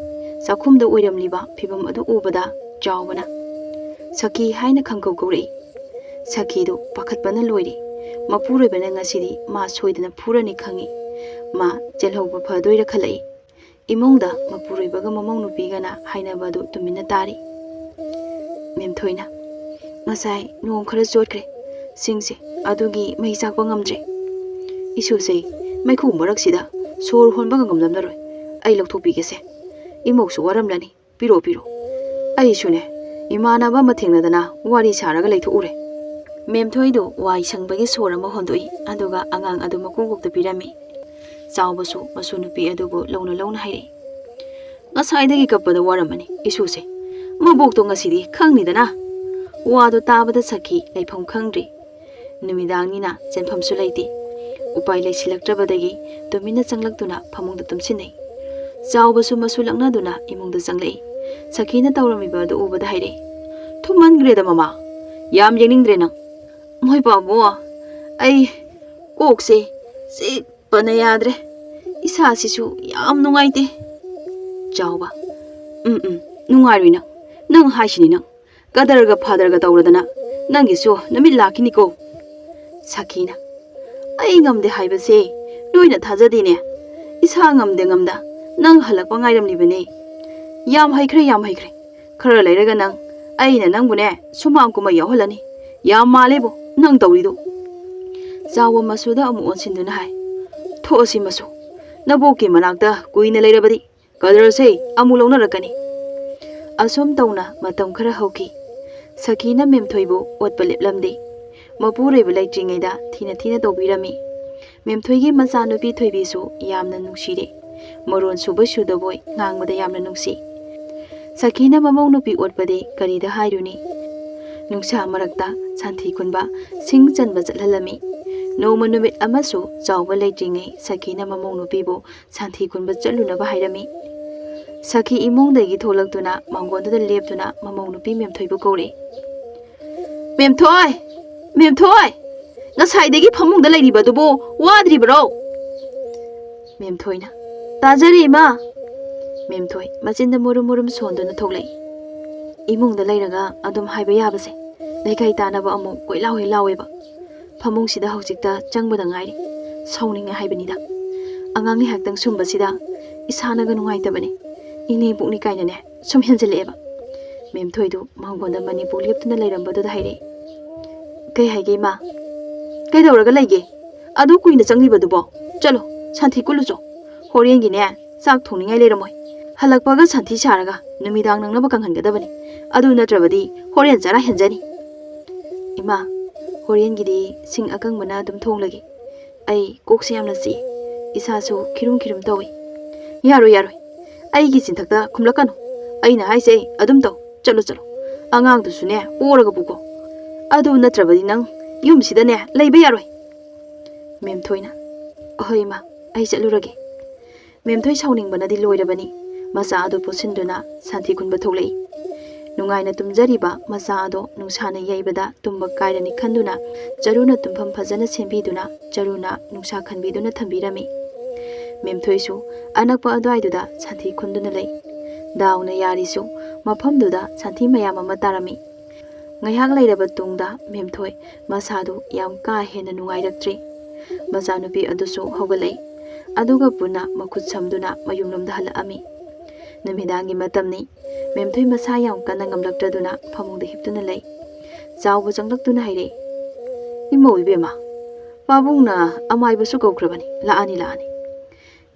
ꯆꯥꯛꯈꯨꯝꯗ ꯑꯣꯏꯔꯝꯂꯤꯕ ꯐꯤꯕꯝ ꯑꯗꯨ ꯎꯕꯗ ꯆꯥꯎꯕꯅ "ꯁꯈꯤ" ꯍꯥꯏꯅ ꯈꯪꯀꯧ ꯀꯧꯔꯛꯏ꯫ ꯁꯈꯤꯗꯨ ꯄꯥꯈꯠꯄꯅ ꯂꯣꯏꯔꯤ꯫ ꯃꯄꯨꯔꯣꯏꯕꯅ ꯉꯁꯤꯗꯤ ꯃꯥ ꯁꯣꯏꯗꯅ ꯐꯨꯔꯅꯤ ꯈꯪꯏ꯫ ꯃꯥ ꯆꯦꯜꯍꯧꯕ ꯐꯗꯣꯏꯔ ꯈꯜꯂꯛꯏ꯫ ꯏꯃꯨꯡꯗ ꯃꯄꯨꯔꯣꯏꯕꯒ ꯃꯃꯧ ꯅꯨꯄꯤꯒꯅ ꯍꯥꯏꯅꯕ ꯑꯗꯨ ꯇꯨꯃꯤꯟꯅ ꯇꯥꯔꯤ꯫ ꯃꯦꯝꯊꯣꯏꯅ, "ꯉꯁꯥꯏ ꯅꯣꯡ ꯈꯔ ꯆꯣꯠꯈ꯭ꯔꯦ꯫ ꯁꯤꯡꯁꯦ ꯑꯗꯨꯒꯤ ꯃꯩ ꯆꯥꯛꯄ ꯉꯝꯗ꯭ꯔꯦ꯫ ꯏꯁꯨꯁꯦ ꯃꯩꯈꯨ ꯃꯔꯛꯁꯤꯗ ꯁꯣꯔ ꯍꯣꯟꯕꯒ ꯉꯝꯂꯝꯂꯔꯣꯏ꯫ ꯑꯩ ꯂꯧꯊꯣꯛꯄꯤꯒꯦꯁꯦ꯫ ꯏꯃꯧꯁꯨ ꯋꯥꯔꯝꯂꯅꯤ꯫ ꯄꯤꯔꯣ, ꯄꯤꯔꯣ꯫ ꯑꯩꯁꯨꯅꯦ, ꯏꯃꯥꯟꯅꯕ ꯑꯃ ꯊꯦꯡꯅꯗꯅ ꯋꯥꯔꯤ ꯁꯥꯔꯒ ꯂꯩꯊꯣꯛꯎꯔꯦ꯫" ꯃꯦꯝꯊꯣꯏꯗꯨ ꯋꯥꯏ ꯁꯪꯕꯒꯤ ꯁꯣꯔ ꯑꯃ ꯍꯣꯟꯗꯣꯛꯏ, ꯑꯗꯨꯒ ꯑꯉꯥꯡ ꯑꯗꯨ ꯃꯀꯣꯛꯀꯣꯛꯇ ꯄꯤꯔꯝꯃꯤ꯫ ꯆꯥꯎꯕꯁꯨ ꯃꯁꯨ ꯅꯨꯄꯤ ꯑꯗꯨꯕꯨ ꯂꯧꯅ ꯂꯧꯅ ꯍꯥꯏꯔꯛꯏ, "ꯉꯁꯥꯏꯗꯒꯤ ꯀꯞꯄꯗ ꯋꯥꯔꯝꯃꯅꯤ ꯏꯁꯨꯁꯦ꯫ ꯃꯕꯣꯛꯇꯣ ꯉꯁꯤꯗꯤ ꯈꯪꯅꯤꯗꯅ꯫" ꯋꯥꯗꯨ ꯇꯥꯕꯗ ꯁꯈꯤ ꯂꯩꯐꯝ ꯈꯪꯗ꯭ꯔꯤ꯫ ꯅꯨꯃꯤꯗꯥꯡꯅꯤꯅ ꯆꯦꯟꯐꯝꯁꯨ ꯂꯩꯇꯦ꯫ ꯎꯄꯥꯏ ꯂꯩꯁꯤꯜꯂꯛꯇ꯭ꯔꯕꯗꯒꯤ ꯇꯨꯃꯤꯟꯅ ꯆꯪꯂꯛꯇꯨꯅ ꯐꯃꯨꯡꯗ ꯇꯨꯝꯁꯤꯟꯅꯩ꯫ ꯆꯥꯎꯕꯁꯨ ꯃꯁꯨ ꯂꯛꯅꯗꯨꯅ ꯏꯃꯨꯡꯗ ꯆꯪꯂꯛꯏ꯫ ꯁꯈꯤꯅ ꯇꯧꯔꯝꯃꯤꯕ ꯑꯗꯨ ꯎꯕꯗ ꯍꯥꯏꯔꯛꯏ, "ꯊꯨꯝꯃꯟꯈ꯭ꯔꯦꯗ ꯃꯃꯥ, ꯌꯥꯝ ꯌꯦꯡꯅꯤꯡꯗ꯭ꯔꯦ ꯅꯪ꯫" "ꯃꯣꯏ ꯄꯥꯕꯣ, ꯑꯩ ꯀꯣꯛꯁꯦ ꯆꯤꯛꯄꯅ ꯌꯥꯗ꯭ꯔꯦ꯫ ꯏꯁꯥꯁꯤꯁꯨ ꯌꯥꯝ ꯅꯨꯡꯉꯥꯏꯇꯦ꯫" ꯆꯥꯎꯕ, "ꯎꯝ ꯎꯝ, ꯅꯨꯡꯉꯥꯏꯔꯣꯏ ꯅꯪ꯫ ꯅꯪ ꯍꯥꯏꯁꯤꯅꯤ ꯅꯪ꯫ ꯀꯗꯔꯒ ꯐꯥꯗꯔꯒ ꯇꯧꯔꯗꯅ ꯅꯪꯒꯤꯁꯨ ꯅꯨꯃꯤꯠ ꯂꯥꯛꯈꯤꯅꯤꯀꯣ꯫" ꯁꯈꯤꯅ, "ꯑꯩ ꯉꯝꯗꯦ ꯍꯥꯏꯕꯁꯦ ꯅꯣꯏꯅ ꯊꯥꯖꯗꯦꯅꯦ꯫ ꯏꯁꯥ ꯉꯝꯗ ꯉꯝꯗ ꯅꯪ ꯍꯜꯂꯛꯄ ꯉꯥꯏꯔꯝꯂꯤꯕꯅꯦ꯫ ꯌꯥꯝ ꯍꯩꯈ꯭ꯔꯦ, ꯌꯥꯝ ꯍꯩꯈ꯭ꯔꯦ꯫ ꯈꯔ ꯂꯩꯔꯒ ꯅꯪ, ꯑꯩꯅ ꯅꯪꯕꯨꯅꯦ ꯁꯨꯃꯥꯡ ꯀꯨꯝꯍꯩ ꯌꯥꯎꯍꯜꯂꯅꯤ꯫ ꯌꯥꯝ ꯃꯥꯜꯂꯦꯕꯨ ꯅꯪ ꯇꯧꯔꯤꯗꯨ꯫" ꯆꯥꯎꯕ ꯃꯁꯨꯗ ꯑꯃꯨꯛ ꯑꯣꯟꯁꯤꯟꯗꯨꯅ ꯍꯥꯏ, "ꯊꯣꯛꯑꯁꯤ ꯃꯁꯨ, ꯅꯕꯣꯛꯀꯤ ꯃꯅꯥꯛꯇ ꯀꯨꯏꯅ ꯂꯩꯔꯕꯗꯤ ꯀꯗꯔꯁꯦ ꯑꯃꯨꯛ ꯂꯧꯅꯔꯛꯀꯅꯤ꯫" ꯑꯁꯨꯝ ꯇꯧꯅ ꯃꯇꯝ ꯈꯔ ꯍꯧꯈꯤ꯫ ꯁꯈꯤꯅ ꯃꯦꯝꯊꯣꯏꯕꯨ ꯑꯣꯠꯄ ꯂꯦꯞꯂꯝꯗꯦ꯫ ꯃꯄꯨꯔꯣꯏꯕ ꯂꯩꯇ꯭ꯔꯤꯉꯩꯗ ꯊꯤꯅ ꯊꯤꯅ ꯇꯧꯕꯤꯔꯝꯃꯤ꯫ ꯃꯦꯝꯊꯣꯏꯒꯤ ꯃꯆꯥꯅꯨꯄꯤ ꯊꯣꯏꯕꯤꯁꯨ ꯌꯥꯝꯅ ꯅꯨꯡꯁꯤꯔꯦ꯫ ꯃꯔꯣꯟ ꯁꯨꯕꯣꯏ ꯁꯨꯗꯕꯣꯏ ꯉꯥꯡꯕꯗ ꯌꯥꯝꯅ ꯅꯨꯡꯁꯤ꯫ ꯁꯈꯤꯅ ꯃꯃꯧ ꯅꯨꯄꯤ ꯑꯣꯠꯄꯗꯤ ꯀꯔꯤꯗ ꯍꯥꯏꯔꯨꯅꯤ? ꯅꯨꯡꯁꯥ ꯃꯔꯛꯇ ꯁꯟꯊꯤ ꯈꯨꯟꯕ, ꯁꯤꯡ ꯆꯟꯕ ꯆꯠꯍꯜꯂꯝꯃꯤ꯫ ꯅꯣꯡꯃ ꯅꯨꯃꯤꯠ ꯑꯃꯁꯨ ꯆꯥꯎꯕ ꯂꯩꯇ꯭ꯔꯤꯉꯩ ꯁꯈꯤꯅ ꯃꯃꯧ ꯅꯨꯄꯤꯕꯨ ꯁꯟꯊꯤ ꯈꯨꯟꯕ ꯆꯠꯂꯨꯅꯕ ꯍꯥꯏꯔꯝꯃꯤ꯫ ꯁꯈꯤ ꯏꯃꯨꯡꯗꯒꯤ ꯊꯣꯛꯂꯛꯇꯨꯅ ꯃꯥꯡꯒꯣꯟꯗꯨꯗ ꯂꯦꯞꯇꯨꯅ ꯃꯃꯧ ꯅꯨꯄꯤ ꯃꯦꯝꯊꯣꯏꯕꯨ ꯀꯧꯔꯛꯏ꯫ "ꯃꯦꯝꯊꯣꯏ! ꯃꯦꯝꯊꯣꯏ! ꯉꯁꯥꯏꯗꯒꯤ ꯐꯃꯨꯡꯗ ꯂꯩꯔꯤꯕ ꯑꯗꯨꯕꯨ ꯋꯥꯗ꯭ꯔꯤꯕꯔꯣ?" ꯃꯦꯝꯊꯣꯏꯅ, "ꯇꯥꯖꯔꯤ, ꯏꯃꯥ!" ꯃꯦꯝꯊꯣꯏ ꯃꯆꯤꯟꯗ ꯃꯨꯔꯨꯝ ꯃꯨꯔꯨꯝ ꯁꯣꯟꯗꯨꯅ ꯊꯣꯛꯂꯛꯏ꯫ ꯏꯃꯨꯡꯗ ꯂꯩꯔꯒ ꯑꯗꯨꯝ ꯍꯥꯏꯕ ꯌꯥꯕꯁꯦ ꯂꯩꯀꯥꯏ ꯇꯥꯅꯕ ꯑꯃꯨꯛ ꯀꯣꯏꯂꯥꯎ ꯍꯦꯛ ꯂꯥꯎꯋꯦꯕ꯫ ꯐꯃꯨꯡꯁꯤꯗ ꯍꯧꯖꯤꯛꯇ ꯆꯪꯕꯗ ꯉꯥꯏꯔꯤ꯫ ꯁꯥꯎꯅꯤꯡꯉꯦ ꯍꯥꯏꯕꯅꯤꯗ꯫ ꯑꯉꯥꯡ ꯉꯥꯏꯍꯥꯛꯇꯪ ꯁꯨꯝꯕꯁꯤꯗ ꯏꯁꯥꯅꯒ ꯅꯨꯡꯉꯥꯏꯇꯕꯅꯦ꯫ ꯏꯅꯦ ꯄꯨꯛꯅꯤ ꯀꯥꯏꯅꯅꯦ ꯁꯨꯝ ꯍꯦꯟꯖꯜꯂꯛꯑꯦꯕ꯫ ꯃꯦꯝꯊꯣꯏꯗꯨ ꯃꯥꯡꯒꯣꯟꯗ ꯃꯅꯤꯄꯨꯔ ꯂꯦꯞꯇꯨꯅ ꯂꯩꯔꯝꯕꯗꯨꯗ ꯍꯥꯏꯔꯛꯏ꯫ "ꯀꯩ ꯍꯥꯏꯒꯦ, ꯏꯃꯥ?" "ꯀꯩꯗꯧꯔꯒ ꯂꯩꯒꯦ? ꯑꯗꯨ ꯀꯨꯏꯅ ꯆꯪꯂꯤꯕꯗꯨꯕꯣ? ꯆꯠꯂꯣ, ꯁꯟꯊꯤ ꯀꯨꯜꯂꯨꯆꯣ꯫ ꯍꯣꯔꯦꯟꯒꯤꯅꯦ ꯆꯥꯛ ꯊꯣꯡꯅꯤꯡꯉꯥꯏ ꯂꯩꯔꯝꯃꯣꯏ꯫ ꯍꯜꯂꯛꯄꯒ ꯁꯟꯊꯤ ꯁꯥꯔꯒ ꯅꯨꯃꯤꯗꯥꯡ ꯅꯪꯅꯕ ꯀꯪꯍꯟꯒꯗꯕꯅꯤ꯫ ꯑꯗꯨ ꯅꯠꯇ꯭ꯔꯕꯗꯤ ꯍꯣꯔꯦꯟ ꯆꯔꯥ ꯍꯦꯟꯖꯅꯤ꯫" "ꯏꯃꯥ, ꯍꯣꯔꯦꯟꯒꯤꯗꯤ ꯁꯤꯡ ꯑꯀꯪꯕꯅ ꯑꯗꯨꯝ ꯊꯣꯡꯂꯒꯦ꯫ ꯑꯩ ꯀꯣꯛꯁꯦ ꯌꯥꯝꯅ ꯆꯤꯛꯏ, ꯏꯁꯥꯁꯨ ꯈꯤꯔꯨꯝ ꯈꯤꯔꯨꯝ ꯇꯧꯏ꯫" "ꯌꯥꯔꯣꯏ, ꯌꯥꯔꯣꯏ꯫ ꯑꯩꯒꯤ ꯆꯤꯟꯊꯛꯇ ꯈꯨꯝꯂꯛꯀꯅꯨ꯫ ꯑꯩꯅ ꯍꯥꯏꯁꯦ ꯑꯗꯨꯝ ꯇꯧ꯫ ꯆꯠꯂꯣ, ꯆꯠꯂꯣ꯫ ꯑꯉꯥꯡꯗꯨꯁꯨꯅꯦ ꯄꯣꯔꯒ ꯄꯨꯀꯣ꯫ ꯑꯗꯨ ꯅꯠꯇ꯭ꯔꯕꯗꯤ ꯅꯪ ꯌꯨꯝꯁꯤꯗꯅꯦ ꯂꯩꯕ ꯌꯥꯔꯣꯏ꯫" ꯃꯦꯝꯊꯣꯏꯅ, "ꯑꯍꯣꯏ ꯏꯃꯥ, ꯑꯩ ꯆꯠꯂꯨꯔꯒꯦ꯫" ꯃꯦꯝꯊꯣꯏ ꯁꯥꯎꯅꯤꯡꯕꯅꯗꯤ ꯂꯣꯏꯔꯕꯅꯤ꯫ ꯃꯆꯥ ꯑꯗꯨ ꯄꯨꯠꯁꯤꯟꯗꯨꯅ ꯁꯟꯊꯤ ꯈꯨꯟꯕ ꯊꯣꯛꯂꯛꯏ꯫ ꯅꯨꯡꯉꯥꯏꯅ ꯇꯨꯝꯖꯔꯤꯕ ꯃꯆꯥ ꯑꯗꯣ ꯅꯨꯡꯁꯥꯅ ꯌꯩꯕꯗ ꯇꯨꯝꯕ ꯀꯥꯏꯔꯅꯤ ꯈꯟꯗꯨꯅ ꯆꯔꯨꯅ ꯇꯨꯝꯐꯝ ꯐꯖꯅ ꯁꯦꯝꯕꯤꯗꯨꯅ ꯆꯔꯨꯅ ꯅꯨꯡꯁꯥ ꯈꯟꯕꯤꯗꯨꯅ ꯊꯝꯕꯤꯔꯝꯃꯤ꯫ ꯃꯦꯝꯊꯣꯏꯁꯨ ꯑꯅꯛꯄ ꯑꯗꯨꯋꯥꯏꯗꯨꯗ ꯁꯟꯊꯤ ꯈꯨꯟꯗꯨꯅ ꯂꯩ꯫ ꯗꯥꯎꯅ ꯌꯥꯔꯤꯁꯨ ꯃꯐꯝꯗꯨꯗ ꯁꯟꯊꯤ ꯃꯌꯥꯝ ꯑꯃ ꯇꯥꯔꯝꯃꯤ꯫ ꯉꯥꯏꯍꯥꯛ ꯂꯩꯔꯕ ꯇꯨꯡꯗ ꯃꯦꯝꯊꯣꯏ ꯃꯁꯥꯗꯨ ꯌꯥꯝ ꯀꯥ ꯍꯦꯟꯅ ꯅꯨꯡꯉꯥꯏꯔꯛꯇ꯭ꯔꯦ꯫ ꯃꯆꯥꯅꯨꯄꯤ ꯑꯗꯨꯁꯨ ꯍꯧꯒꯠꯂꯛꯏ꯫ ꯑꯗꯨꯒ ꯄꯨꯟꯅ ꯃꯈꯨꯠ ꯁꯝꯗꯨꯅ ꯃꯌꯨꯝꯂꯣꯝꯗ ꯍꯜꯂꯛꯑꯝꯃꯤ꯫ ꯅꯨꯃꯤꯗꯥꯡꯒꯤ ꯃꯇꯝꯅꯤ꯫ ꯃꯦꯝꯊꯣꯏ ꯃꯁꯥ ꯌꯥꯝ ꯀꯟꯅ ꯉꯝꯂꯛꯇ꯭ꯔꯗꯨꯅ ꯐꯃꯨꯡꯗ ꯍꯤꯞꯇꯨꯅ ꯂꯩ꯫ ꯆꯥꯎꯕ ꯆꯪꯂꯛꯇꯨꯅ ꯍꯥꯏꯔꯛꯏ, "ꯏꯃꯧ ꯏꯕꯦꯝꯃ, ꯄꯥꯕꯨꯡꯅ ꯑꯃꯥꯏꯕꯁꯨ ꯀꯧꯈ꯭ꯔꯕꯅꯤ, ꯂꯥꯛꯑꯅꯤ, ꯂꯥꯛꯑꯅꯤ꯫"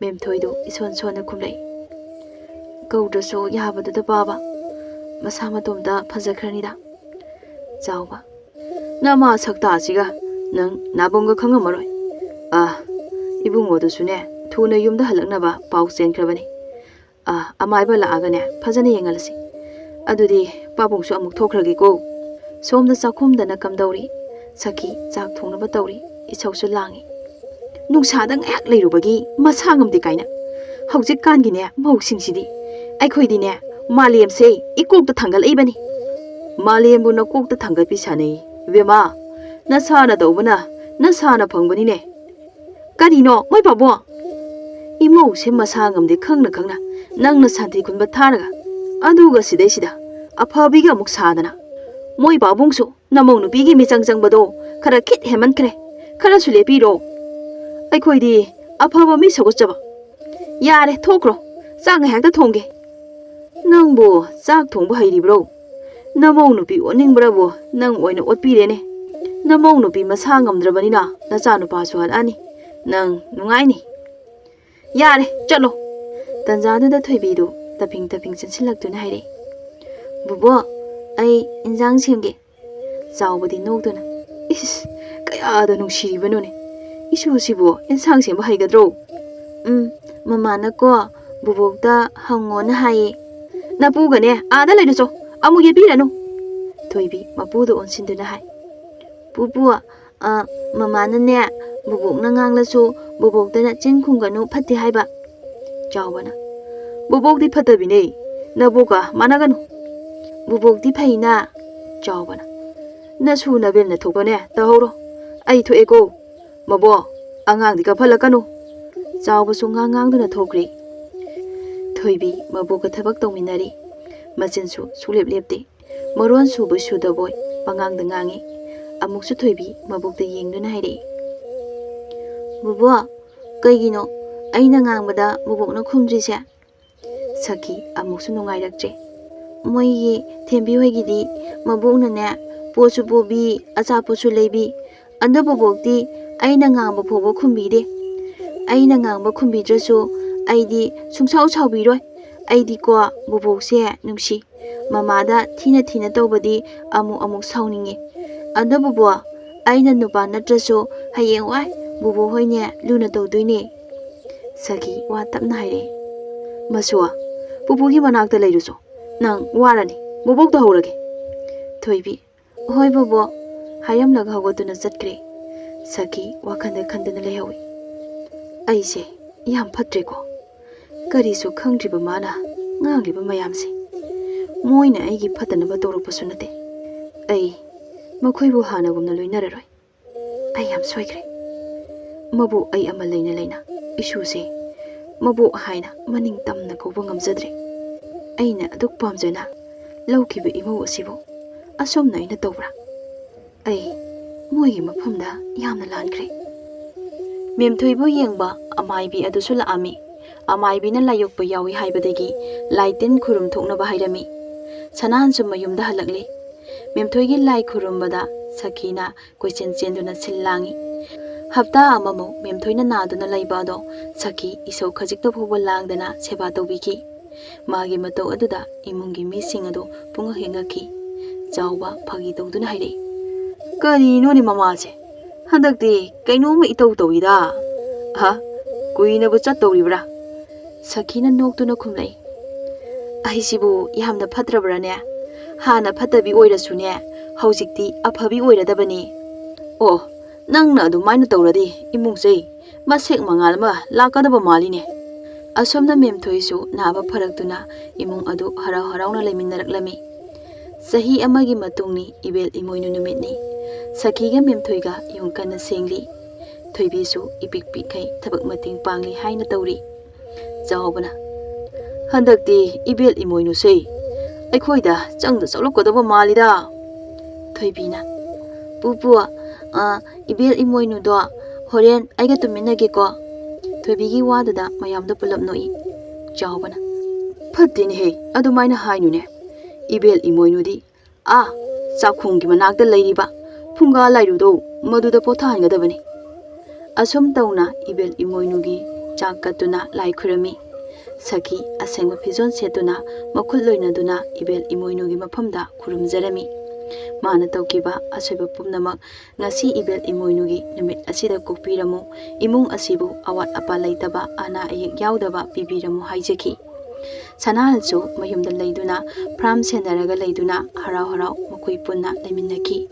ꯃꯦꯝꯊꯣꯏꯗꯨ ꯏꯁꯣꯟ ꯁꯣꯟꯅ ꯈꯨꯝꯂꯛꯏ, "ꯀꯧꯗ꯭ꯔꯁꯨ ꯌꯥꯕꯗꯨꯗ ꯄꯥꯕ, ꯃꯁꯥ ꯃꯇꯣꯝꯇ ꯐꯖꯈ꯭ꯔꯅꯤꯗ꯫" ꯆꯥꯎꯕ, "ꯅꯃꯥ ꯁꯛꯇꯥꯁꯤꯒ ꯅꯪ ꯅꯥꯕꯝꯒ ꯈꯪꯉꯝꯃꯔꯣꯏ꯫ ꯑꯥ, ꯏꯕꯨꯡꯉꯣꯗꯨꯁꯨꯅꯦ ꯊꯨꯅ ꯌꯨꯝꯗ ꯍꯜꯂꯛꯅꯕ ꯄꯥꯎ ꯆꯦꯟꯈ꯭ꯔꯕꯅꯤ꯫ ꯑꯥ, ꯑꯃꯥꯏꯕ ꯂꯥꯛꯑꯒꯅꯦ ꯐꯖꯅ ꯌꯦꯡꯍꯜꯂꯁꯤ꯫ ꯑꯗꯨꯗꯤ ꯄꯥꯕꯨꯡꯁꯨ ꯑꯃꯨꯛ ꯊꯣꯛꯈ꯭ꯔꯒꯦꯀꯣ꯫" ꯁꯣꯝꯗ ꯆꯥꯛꯈꯨꯝꯗꯅ ꯀꯝꯗꯧꯔꯤ? ꯁꯈꯤ ꯆꯥꯛ ꯊꯣꯡꯅꯕ ꯇꯧꯔꯤ꯫ ꯏꯁꯧꯁꯨ ꯂꯥꯡꯉꯤ꯫ "ꯅꯨꯡꯁꯥꯗ ꯉꯥꯏꯍꯥꯛ ꯂꯩꯔꯨꯕꯒꯤ ꯃꯁꯥ ꯉꯝꯗꯦ ꯀꯥꯏꯅ꯫ ꯍꯧꯖꯤꯛꯀꯥꯟꯒꯤꯅꯦ ꯃꯧꯁꯤꯡꯁꯤꯗꯤ ꯑꯩꯈꯣꯏꯗꯤꯅꯦ, ꯃꯥꯂꯦꯝꯁꯦ ꯏꯀꯣꯛꯇ ꯊꯥꯡꯒꯠꯂꯛꯏꯕꯅꯤ꯫ ꯃꯥꯂꯦꯝꯕꯨ ꯅꯀꯣꯛꯇ ꯊꯥꯡꯒꯠꯄꯤ ꯁꯥꯟꯅꯩ꯫ ꯏꯕꯦꯝꯃ, ꯅꯁꯥꯅ ꯇꯧꯕꯅ ꯅꯁꯥꯅ ꯐꯪꯕꯅꯤꯅꯦ꯫ ꯀꯔꯤꯅꯣ, ꯃꯣꯏ ꯄꯥꯕꯨꯡ? ꯏꯃꯧꯁꯦ ꯃꯁꯥ ꯉꯝꯗꯦ ꯈꯪꯅ ꯈꯪꯅ ꯅꯪꯅ ꯁꯥꯟꯇꯤ ꯈꯨꯟꯕ ꯊꯥꯔꯒ, ꯑꯗꯨꯒ ꯁꯤꯗꯩꯁꯤꯗ ꯑꯐꯕꯤꯒ ꯑꯃꯨꯛ ꯁꯥꯗꯅ꯫ ꯃꯣꯏ ꯄꯥꯕꯨꯡꯁꯨ ꯅꯃꯧ ꯅꯨꯄꯤꯒꯤ ꯃꯤꯆꯪ ꯆꯪꯕꯗꯣ ꯈꯔ ꯈꯤꯠ ꯍꯦꯟꯃꯟꯈ꯭ꯔꯦ꯫ ꯈꯔꯁꯨ ꯂꯦꯞꯄꯤꯔꯣ꯫ ꯑꯩꯈꯣꯏꯗꯤ ꯑꯐꯕ ꯃꯤ ꯁꯧꯒꯠꯆꯕ꯫ ꯌꯥꯔꯦ, ꯊꯣꯛꯈ꯭ꯔꯣ꯫ ꯆꯥꯛ ꯉꯥꯏꯍꯥꯛꯇ ꯊꯣꯡꯒꯦ꯫ ꯅꯪꯕꯨ ꯆꯥꯛ ꯊꯣꯡꯕ ꯍꯩꯔꯤꯕ꯭ꯔꯣ? ꯅꯃꯧ ꯅꯨꯄꯤ ꯑꯣꯠꯅꯤꯡꯕ꯭ꯔꯕꯨ ꯅꯪ ꯑꯣꯏꯅ ꯑꯣꯠꯄꯤꯔꯦꯅꯦ꯫ ꯅꯃꯧ ꯅꯨꯄꯤ ꯃꯁꯥ ꯉꯝꯗ꯭ꯔꯕꯅꯤꯅ ꯅꯆꯥꯅꯨꯄꯥꯁꯨ ꯍꯜꯂꯛꯑꯅꯤ꯫ ꯅꯪ ꯅꯨꯡꯉꯥꯏꯅꯤ꯫ ꯌꯥꯔꯦ, ꯆꯠꯂꯣ꯫ ꯇꯟꯖꯥꯗꯨꯗ ꯊꯣꯏꯕꯤꯗꯨ ꯇꯞꯐꯤꯡ ꯇꯞꯐꯤꯡ ꯆꯪꯁꯤꯜꯂꯛꯇꯨꯅ ꯍꯥꯏꯔꯛꯏ, "ꯕꯨꯕꯣꯛ, ꯑꯩ ꯏꯟꯖꯥꯡ ꯁꯦꯝꯒꯦ꯫" ꯆꯥꯎꯕꯗꯤ ꯅꯣꯛꯇꯨꯅ, "ꯏꯁ, ꯀꯌꯥꯗ ꯅꯨꯡꯁꯤꯔꯤꯕꯅꯣꯅꯦ꯫ ꯏꯁꯨꯁꯤꯕꯨ ꯏꯟꯁꯥꯡ ꯁꯦꯝꯕ ꯍꯩꯒꯗ꯭ꯔꯣ?" "ꯎꯝ, ꯃꯃꯥꯅꯀꯣ ꯕꯨꯕꯣꯛꯇ ꯍꯪꯉꯣꯅ ꯍꯥꯏꯌꯦ꯫" "ꯅꯄꯨꯒꯅꯦ ꯑꯥꯗ ꯂꯩꯔꯨꯆꯣ, ꯑꯃꯨꯛ ꯌꯦꯠꯄꯤꯔꯅꯨ꯫" ꯊꯣꯏꯕꯤ ꯃꯄꯨꯗ ꯑꯣꯟꯁꯤꯟꯗꯨꯅ ꯍꯥꯏ꯫ "ꯄꯨꯄꯨ, ꯑ, ꯃꯃꯥꯅꯅꯦ ꯕꯨꯕꯣꯛꯅ ꯉꯥꯡꯂꯁꯨ ꯕꯨꯕꯣꯛꯇꯅ ꯆꯤꯟ ꯈꯨꯝꯒꯅꯨ, ꯐꯠꯇꯦ ꯍꯥꯏꯕ꯫" ꯆꯥꯎꯕꯅ, "ꯕꯨꯕꯣꯛꯇꯤ ꯐꯠꯇꯕꯤꯅꯦ, ꯅꯕꯣꯛꯀ ꯃꯥꯟꯅꯒꯅꯨ꯫" "ꯕꯨꯕꯣꯛꯇꯤ ꯐꯩꯅ꯫" ꯆꯥꯎꯕꯅ, "ꯅꯁꯨ ꯅꯕꯦꯝꯅ ꯊꯣꯛꯄꯅꯦ ꯇꯧꯍꯧꯔꯣ꯫ ꯑꯩ ꯊꯣꯛꯑꯦꯀꯣ꯫ ꯃꯕꯣꯛ, ꯑꯉꯥꯡꯗꯤ ꯀꯞꯍꯜꯂꯛꯀꯅꯨ꯫" ꯆꯥꯎꯕꯁꯨ ꯉꯥꯡ ꯉꯥꯡꯗꯨꯅ ꯊꯣꯛꯈ꯭ꯔꯦ꯫ ꯊꯣꯏꯕꯤ ꯃꯕꯣꯛꯀ ꯊꯕꯛ ꯇꯧꯃꯤꯟꯅꯔꯤ꯫ ꯃꯆꯤꯟꯁꯨ ꯁꯨꯛꯂꯦꯞ ꯂꯦꯞꯇꯦ꯫ ꯃꯔꯣꯟ ꯁꯨꯕꯣꯏ ꯁꯨꯗꯕꯣꯏ ꯄꯉꯥꯡꯗ ꯉꯥꯡꯉꯤ꯫ ꯑꯃꯨꯛꯁꯨ ꯊꯣꯏꯕꯤ ꯃꯕꯣꯛꯇ ꯌꯦꯡꯗꯨꯅ ꯍꯥꯏꯔꯛꯏ, "ꯕꯨꯕꯣꯛ, ꯀꯩꯒꯤꯅꯣ ꯑꯩꯅ ꯉꯥꯡꯕꯗ ꯕꯨꯕꯣꯛꯅ ꯈꯨꯝꯗ꯭ꯔꯤꯁꯦ?" ꯁꯈꯤ ꯑꯃꯨꯛꯁꯨ ꯅꯨꯡꯉꯥꯏꯔꯛꯇ꯭ꯔꯦ꯫ "ꯃꯣꯏꯒꯤ ꯊꯦꯝꯕꯤ ꯍꯣꯏꯒꯤꯗꯤ ꯃꯕꯣꯛꯅꯅꯦ ꯄꯣꯠꯁꯨ ꯄꯨꯕꯤ, ꯑꯆꯥꯄꯣꯠꯁꯨ ꯂꯩꯕꯤ, ꯑꯗꯨ ꯕꯨꯕꯣꯛꯇꯤ ꯑꯩꯅ ꯉꯥꯡꯕ ꯐꯥꯎꯕ ꯈꯨꯝꯕꯤꯗꯦ꯫ ꯑꯩꯅ ꯉꯥꯡꯕ ꯈꯨꯝꯕꯤꯗ꯭ꯔꯁꯨ ꯑꯩꯗꯤ ꯁꯨꯡꯁꯥꯎ ꯁꯥꯎꯕꯤꯔꯣꯏ꯫ ꯑꯩꯗꯤꯀꯣ ꯕꯨꯕꯣꯛꯁꯦ ꯅꯨꯡꯁꯤ꯫ ꯃꯃꯥꯗ ꯊꯤꯅ ꯊꯤꯅ ꯇꯧꯕꯗꯤ ꯑꯃꯨꯛ ꯑꯃꯨꯛ ꯁꯥꯎꯅꯤꯡꯉꯤ꯫ ꯑꯗꯨ ꯕꯨꯕꯣꯛ, ꯑꯩꯅ ꯅꯨꯄꯥ ꯅꯠꯇ꯭ꯔꯁꯨ ꯍꯌꯦꯡꯋꯥꯏ ꯕꯨꯕꯣꯛ ꯍꯣꯏꯅꯦ ꯂꯨꯅ ꯇꯧꯗꯣꯏꯅꯦ꯫" ꯁꯈꯤ ꯋꯥ ꯇꯞꯅ ꯍꯥꯏꯔꯛꯏ, "ꯃꯁꯨ, ꯄꯨꯄꯨꯒꯤ ꯃꯅꯥꯛꯇ ꯂꯩꯔꯨꯆꯣ꯫ ꯅꯪ ꯋꯥꯔꯅꯤ꯫ ꯕꯨꯕꯣꯛ ꯇꯧꯍꯧꯔꯒꯦ꯫" ꯊꯣꯏꯕꯤ, "ꯍꯣꯏ ꯕꯨꯕꯣꯛ" ꯍꯥꯏꯔꯝꯂꯒ ꯍꯧꯒꯠꯇꯨꯅ ꯆꯠꯈ꯭ꯔꯦ꯫ ꯁꯈꯤ ꯋꯥꯈꯜꯗ ꯈꯟꯗꯨꯅ ꯂꯩꯍꯧꯏ꯫ "ꯑꯩꯁꯦ ꯌꯥꯝ ꯐꯠꯇ꯭ꯔꯦꯀꯣ꯫ ꯀꯔꯤꯁꯨ ꯈꯪꯗ꯭ꯔꯤꯕ ꯃꯥꯅ ꯉꯥꯡꯂꯤꯕ ꯃꯌꯥꯝꯁꯦ꯫ ꯃꯣꯏꯅ ꯑꯩꯒꯤ ꯐꯠꯇꯅꯕ ꯇꯧꯔꯛꯄꯁꯨ ꯅꯠꯇꯦ꯫ ꯑꯩ ꯃꯈꯣꯏꯕꯨ ꯍꯥꯟꯅꯒꯨꯝꯅ ꯂꯣꯏꯅꯔꯔꯣꯏ꯫ ꯑꯩ ꯌꯥꯝ ꯁꯣꯏꯈ꯭ꯔꯦ꯫ ꯃꯕꯣꯛ ꯑꯩ ꯑꯃ ꯂꯩꯅ ꯂꯩꯅ ꯏꯁꯨꯁꯦ ꯃꯕꯣꯛ ꯍꯥꯏꯅ ꯃꯅꯤꯡ ꯇꯝꯅ ꯀꯧꯕ ꯉꯝꯖꯗ꯭ꯔꯦ꯫ ꯑꯩꯅ ꯑꯗꯨꯛ ꯄꯥꯝꯖꯅ ꯂꯧꯈꯤꯕ ꯏꯃꯧ ꯑꯁꯤꯕꯨ ꯑꯁꯨꯝꯅ ꯑꯩꯅ ꯇꯧꯕ꯭ꯔꯥ? ꯑꯩ ꯃꯣꯏꯒꯤ ꯃꯐꯝꯗ ꯌꯥꯝꯅ ꯂꯥꯟꯈ꯭ꯔꯦ꯫ ꯃꯦꯝꯊꯣꯏꯕꯨ ꯌꯦꯡꯕ ꯑꯃꯥꯏꯕꯤ ꯑꯗꯨꯁꯨ ꯂꯥꯛꯑꯝꯃꯤ꯫ ꯑꯃꯥꯏꯕꯤꯅ ꯂꯥꯏꯌꯣꯛꯄ ꯌꯥꯎꯏ ꯍꯥꯏꯕꯗꯒꯤ ꯂꯥꯏ ꯇꯤꯟ ꯈꯨꯔꯨꯝ ꯊꯣꯛꯅꯕ ꯍꯥꯏꯔꯝꯃꯤ꯫ ꯁꯅꯥꯍꯟꯁꯨ ꯃꯌꯨꯝꯗ ꯍꯜꯂꯛꯂꯦ꯫ ꯃꯦꯝꯊꯣꯏꯒꯤ ꯂꯥꯏ ꯈꯨꯔꯨꯝꯕꯗ ꯁꯈꯤꯅ ꯀꯣꯏꯆꯦꯟ ꯆꯦꯟꯗꯨꯅ ꯁꯤꯜ ꯂꯥꯡꯏ꯫ ꯍꯞꯇꯥ ꯑꯃꯃꯨꯛ ꯃꯦꯝꯊꯣꯏꯅ ꯅꯥꯗꯨꯅ ꯂꯩꯕ ꯑꯗꯣ ꯁꯈꯤ ꯏꯁꯧ ꯈꯖꯤꯛꯇ ꯐꯥꯎꯕ ꯂꯥꯡꯗꯅ ꯁꯦꯕꯥ ꯇꯧꯕꯤꯈꯤ꯫ ꯃꯥꯒꯤ ꯃꯇꯧ ꯑꯗꯨꯗ ꯏꯃꯨꯡꯒꯤ ꯃꯤꯁꯤꯡ ꯑꯗꯨ ꯄꯨꯡꯉꯛ ꯍꯦꯛ ꯉꯛꯈꯤ꯫ ꯆꯥꯎꯕ ꯐꯥꯒꯤ ꯇꯧꯗꯨꯅ ꯍꯥꯏꯔꯛꯏ, "ꯀꯔꯤꯅꯣꯅꯦ ꯃꯃꯥꯁꯦ? ꯍꯟꯗꯛꯇꯤ ꯀꯩꯅꯣꯝꯃ ꯏꯇꯧ ꯇꯧꯏꯗ꯫ ꯑꯍ, ꯀꯨꯏꯅꯕꯨ ꯆꯠꯇꯧꯔꯤꯕ꯭ꯔꯥ?" ꯁꯈꯤꯅ ꯅꯣꯛꯇꯨꯅ ꯈꯨꯝꯂꯛꯏ, "ꯑꯩꯁꯤꯕꯨ ꯌꯥꯝꯅ ꯐꯠꯇ꯭ꯔꯕ꯭ꯔꯥꯅꯦ? ꯍꯥꯟꯅ ꯐꯠꯇꯕꯤ ꯑꯣꯏꯔꯁꯨꯅꯦ, ꯍꯧꯖꯤꯛꯇꯤ ꯑꯐꯕꯤ ꯑꯣꯏꯔꯗꯕꯅꯤ꯫ ꯑꯣ, ꯅꯪꯅ ꯑꯗꯨꯃꯥꯏꯅ ꯇꯧꯔꯗꯤ ꯏꯃꯨꯡꯁꯦ ꯃꯁꯦꯛ ꯃꯉꯥꯜ ꯑꯃ ꯂꯥꯛꯀꯗꯕ ꯃꯥꯜꯂꯤꯅꯦ꯫" ꯑꯁꯣꯝꯅ ꯃꯦꯝꯊꯣꯏꯁꯨ ꯅꯥꯕ ꯐꯔꯛꯇꯨꯅ ꯏꯃꯨꯡ ꯑꯗꯨ ꯍꯔꯥꯎ ꯍꯔꯥꯎꯅ ꯂꯩꯃꯤꯟꯅꯔꯛꯂꯝꯃꯤ꯫ ꯆꯍꯤ ꯑꯃꯒꯤ ꯃꯇꯨꯡꯅꯤ ꯏꯕꯦꯜ ꯏꯃꯣꯏꯅꯨ ꯅꯨꯃꯤꯠꯅꯤ꯫ ꯁꯈꯤꯒ ꯃꯦꯝꯊꯣꯏꯒ ꯌꯨꯝ ꯀꯟꯅ ꯁꯦꯡꯂꯤ꯫ ꯊꯣꯏꯕꯤꯁꯨ ꯏꯄꯤꯛ ꯄꯤꯛꯈꯩ ꯊꯕꯛ ꯃꯇꯦꯡ ꯄꯥꯡꯂꯤ ꯍꯥꯏꯅ ꯇꯧꯔꯤ꯫ ꯆꯥꯎꯕꯅ, "ꯍꯟꯗꯛꯇꯤ ꯏꯕꯦꯜ ꯏꯃꯣꯏꯅꯨꯁꯦ ꯑꯩꯈꯣꯏꯗ ꯆꯪꯗ ꯆꯪꯂꯛꯀꯗꯕ ꯃꯥꯜꯂꯤꯗ꯫" ꯊꯣꯏꯕꯤꯅ, "ꯄꯨꯄꯨ, ꯑ, ꯏꯕꯦꯜ ꯏꯃꯣꯏꯅꯨꯗꯣ ꯍꯣꯔꯦꯟ ꯑꯩꯒ ꯇꯨꯝꯃꯤꯟꯅꯒꯦꯀꯣ꯫" ꯊꯣꯏꯕꯤꯒꯤ ꯋꯥꯗꯨꯗ ꯃꯌꯥꯝꯗꯣ ꯄꯨꯂꯞ ꯅꯣꯛꯏ꯫ ꯆꯥꯎꯕꯅ, "ꯐꯠꯇꯦꯅꯦꯍꯦ, ꯑꯗꯨꯃꯥꯏꯅ ꯍꯥꯏꯅꯨꯅꯦ꯫ ꯏꯕꯦꯜ ꯏꯃꯣꯏꯅꯨꯗꯤ ꯑꯥ ꯆꯥꯛꯈꯣꯡꯒꯤ ꯃꯅꯥꯛꯇ ꯂꯩꯔꯤꯕ ꯐꯨꯡꯒꯥ ꯂꯥꯏꯔꯨꯗꯣ ꯃꯗꯨꯗ ꯄꯣꯊꯥꯍꯟꯒꯗꯕꯅꯤ꯫" ꯑꯁꯨꯝ ꯇꯧꯅ ꯏꯕꯦꯜ ꯏꯃꯣꯏꯅꯨꯒꯤ ꯆꯥꯛ ꯀꯠꯇꯨꯅ ꯂꯥꯏ ꯈꯨꯔꯝꯃꯤ꯫ ꯁꯈꯤ ꯑꯁꯦꯡꯕ ꯐꯤꯖꯣꯜ ꯁꯦꯠꯇꯨꯅ ꯃꯈꯨꯠ ꯂꯣꯏꯅꯗꯨꯅ ꯏꯕꯦꯜ ꯏꯃꯣꯏꯅꯨꯒꯤ ꯃꯐꯝꯗ ꯈꯨꯔꯨꯝꯖꯔꯝꯃꯤ꯫ ꯃꯥꯅ ꯇꯧꯈꯤꯕ ꯑꯁꯣꯏꯕ ꯄꯨꯝꯅꯃꯛ ꯉꯁꯤ ꯏꯕꯦꯜ ꯏꯃꯣꯏꯅꯨꯒꯤ ꯅꯨꯃꯤꯠ ꯑꯁꯤꯗ ꯀꯣꯛꯄꯤꯔꯝꯃꯨ, ꯏꯃꯨꯡ ꯑꯁꯤꯕꯨ ꯑꯋꯥꯠ ꯑꯄꯥ ꯂꯩꯇꯕ, ꯑꯅꯥ ꯑꯌꯦꯛ ꯌꯥꯎꯗꯕ ꯄꯤꯕꯤꯔꯝꯃꯨ ꯍꯥꯏꯖꯈꯤ꯫ ꯁꯅꯥꯍꯜꯁꯨ ꯃꯌꯨꯝꯗ ꯂꯩꯗꯨꯅ ꯐ꯭ꯔꯥꯝ ꯁꯦꯟꯅꯔꯒ ꯂꯩꯗꯨꯅ ꯍꯔꯥꯎ ꯍꯔꯥꯎ ꯃꯈꯣꯏ ꯄꯨꯟꯅ ꯂꯩꯃꯤꯟꯅꯈꯤ꯫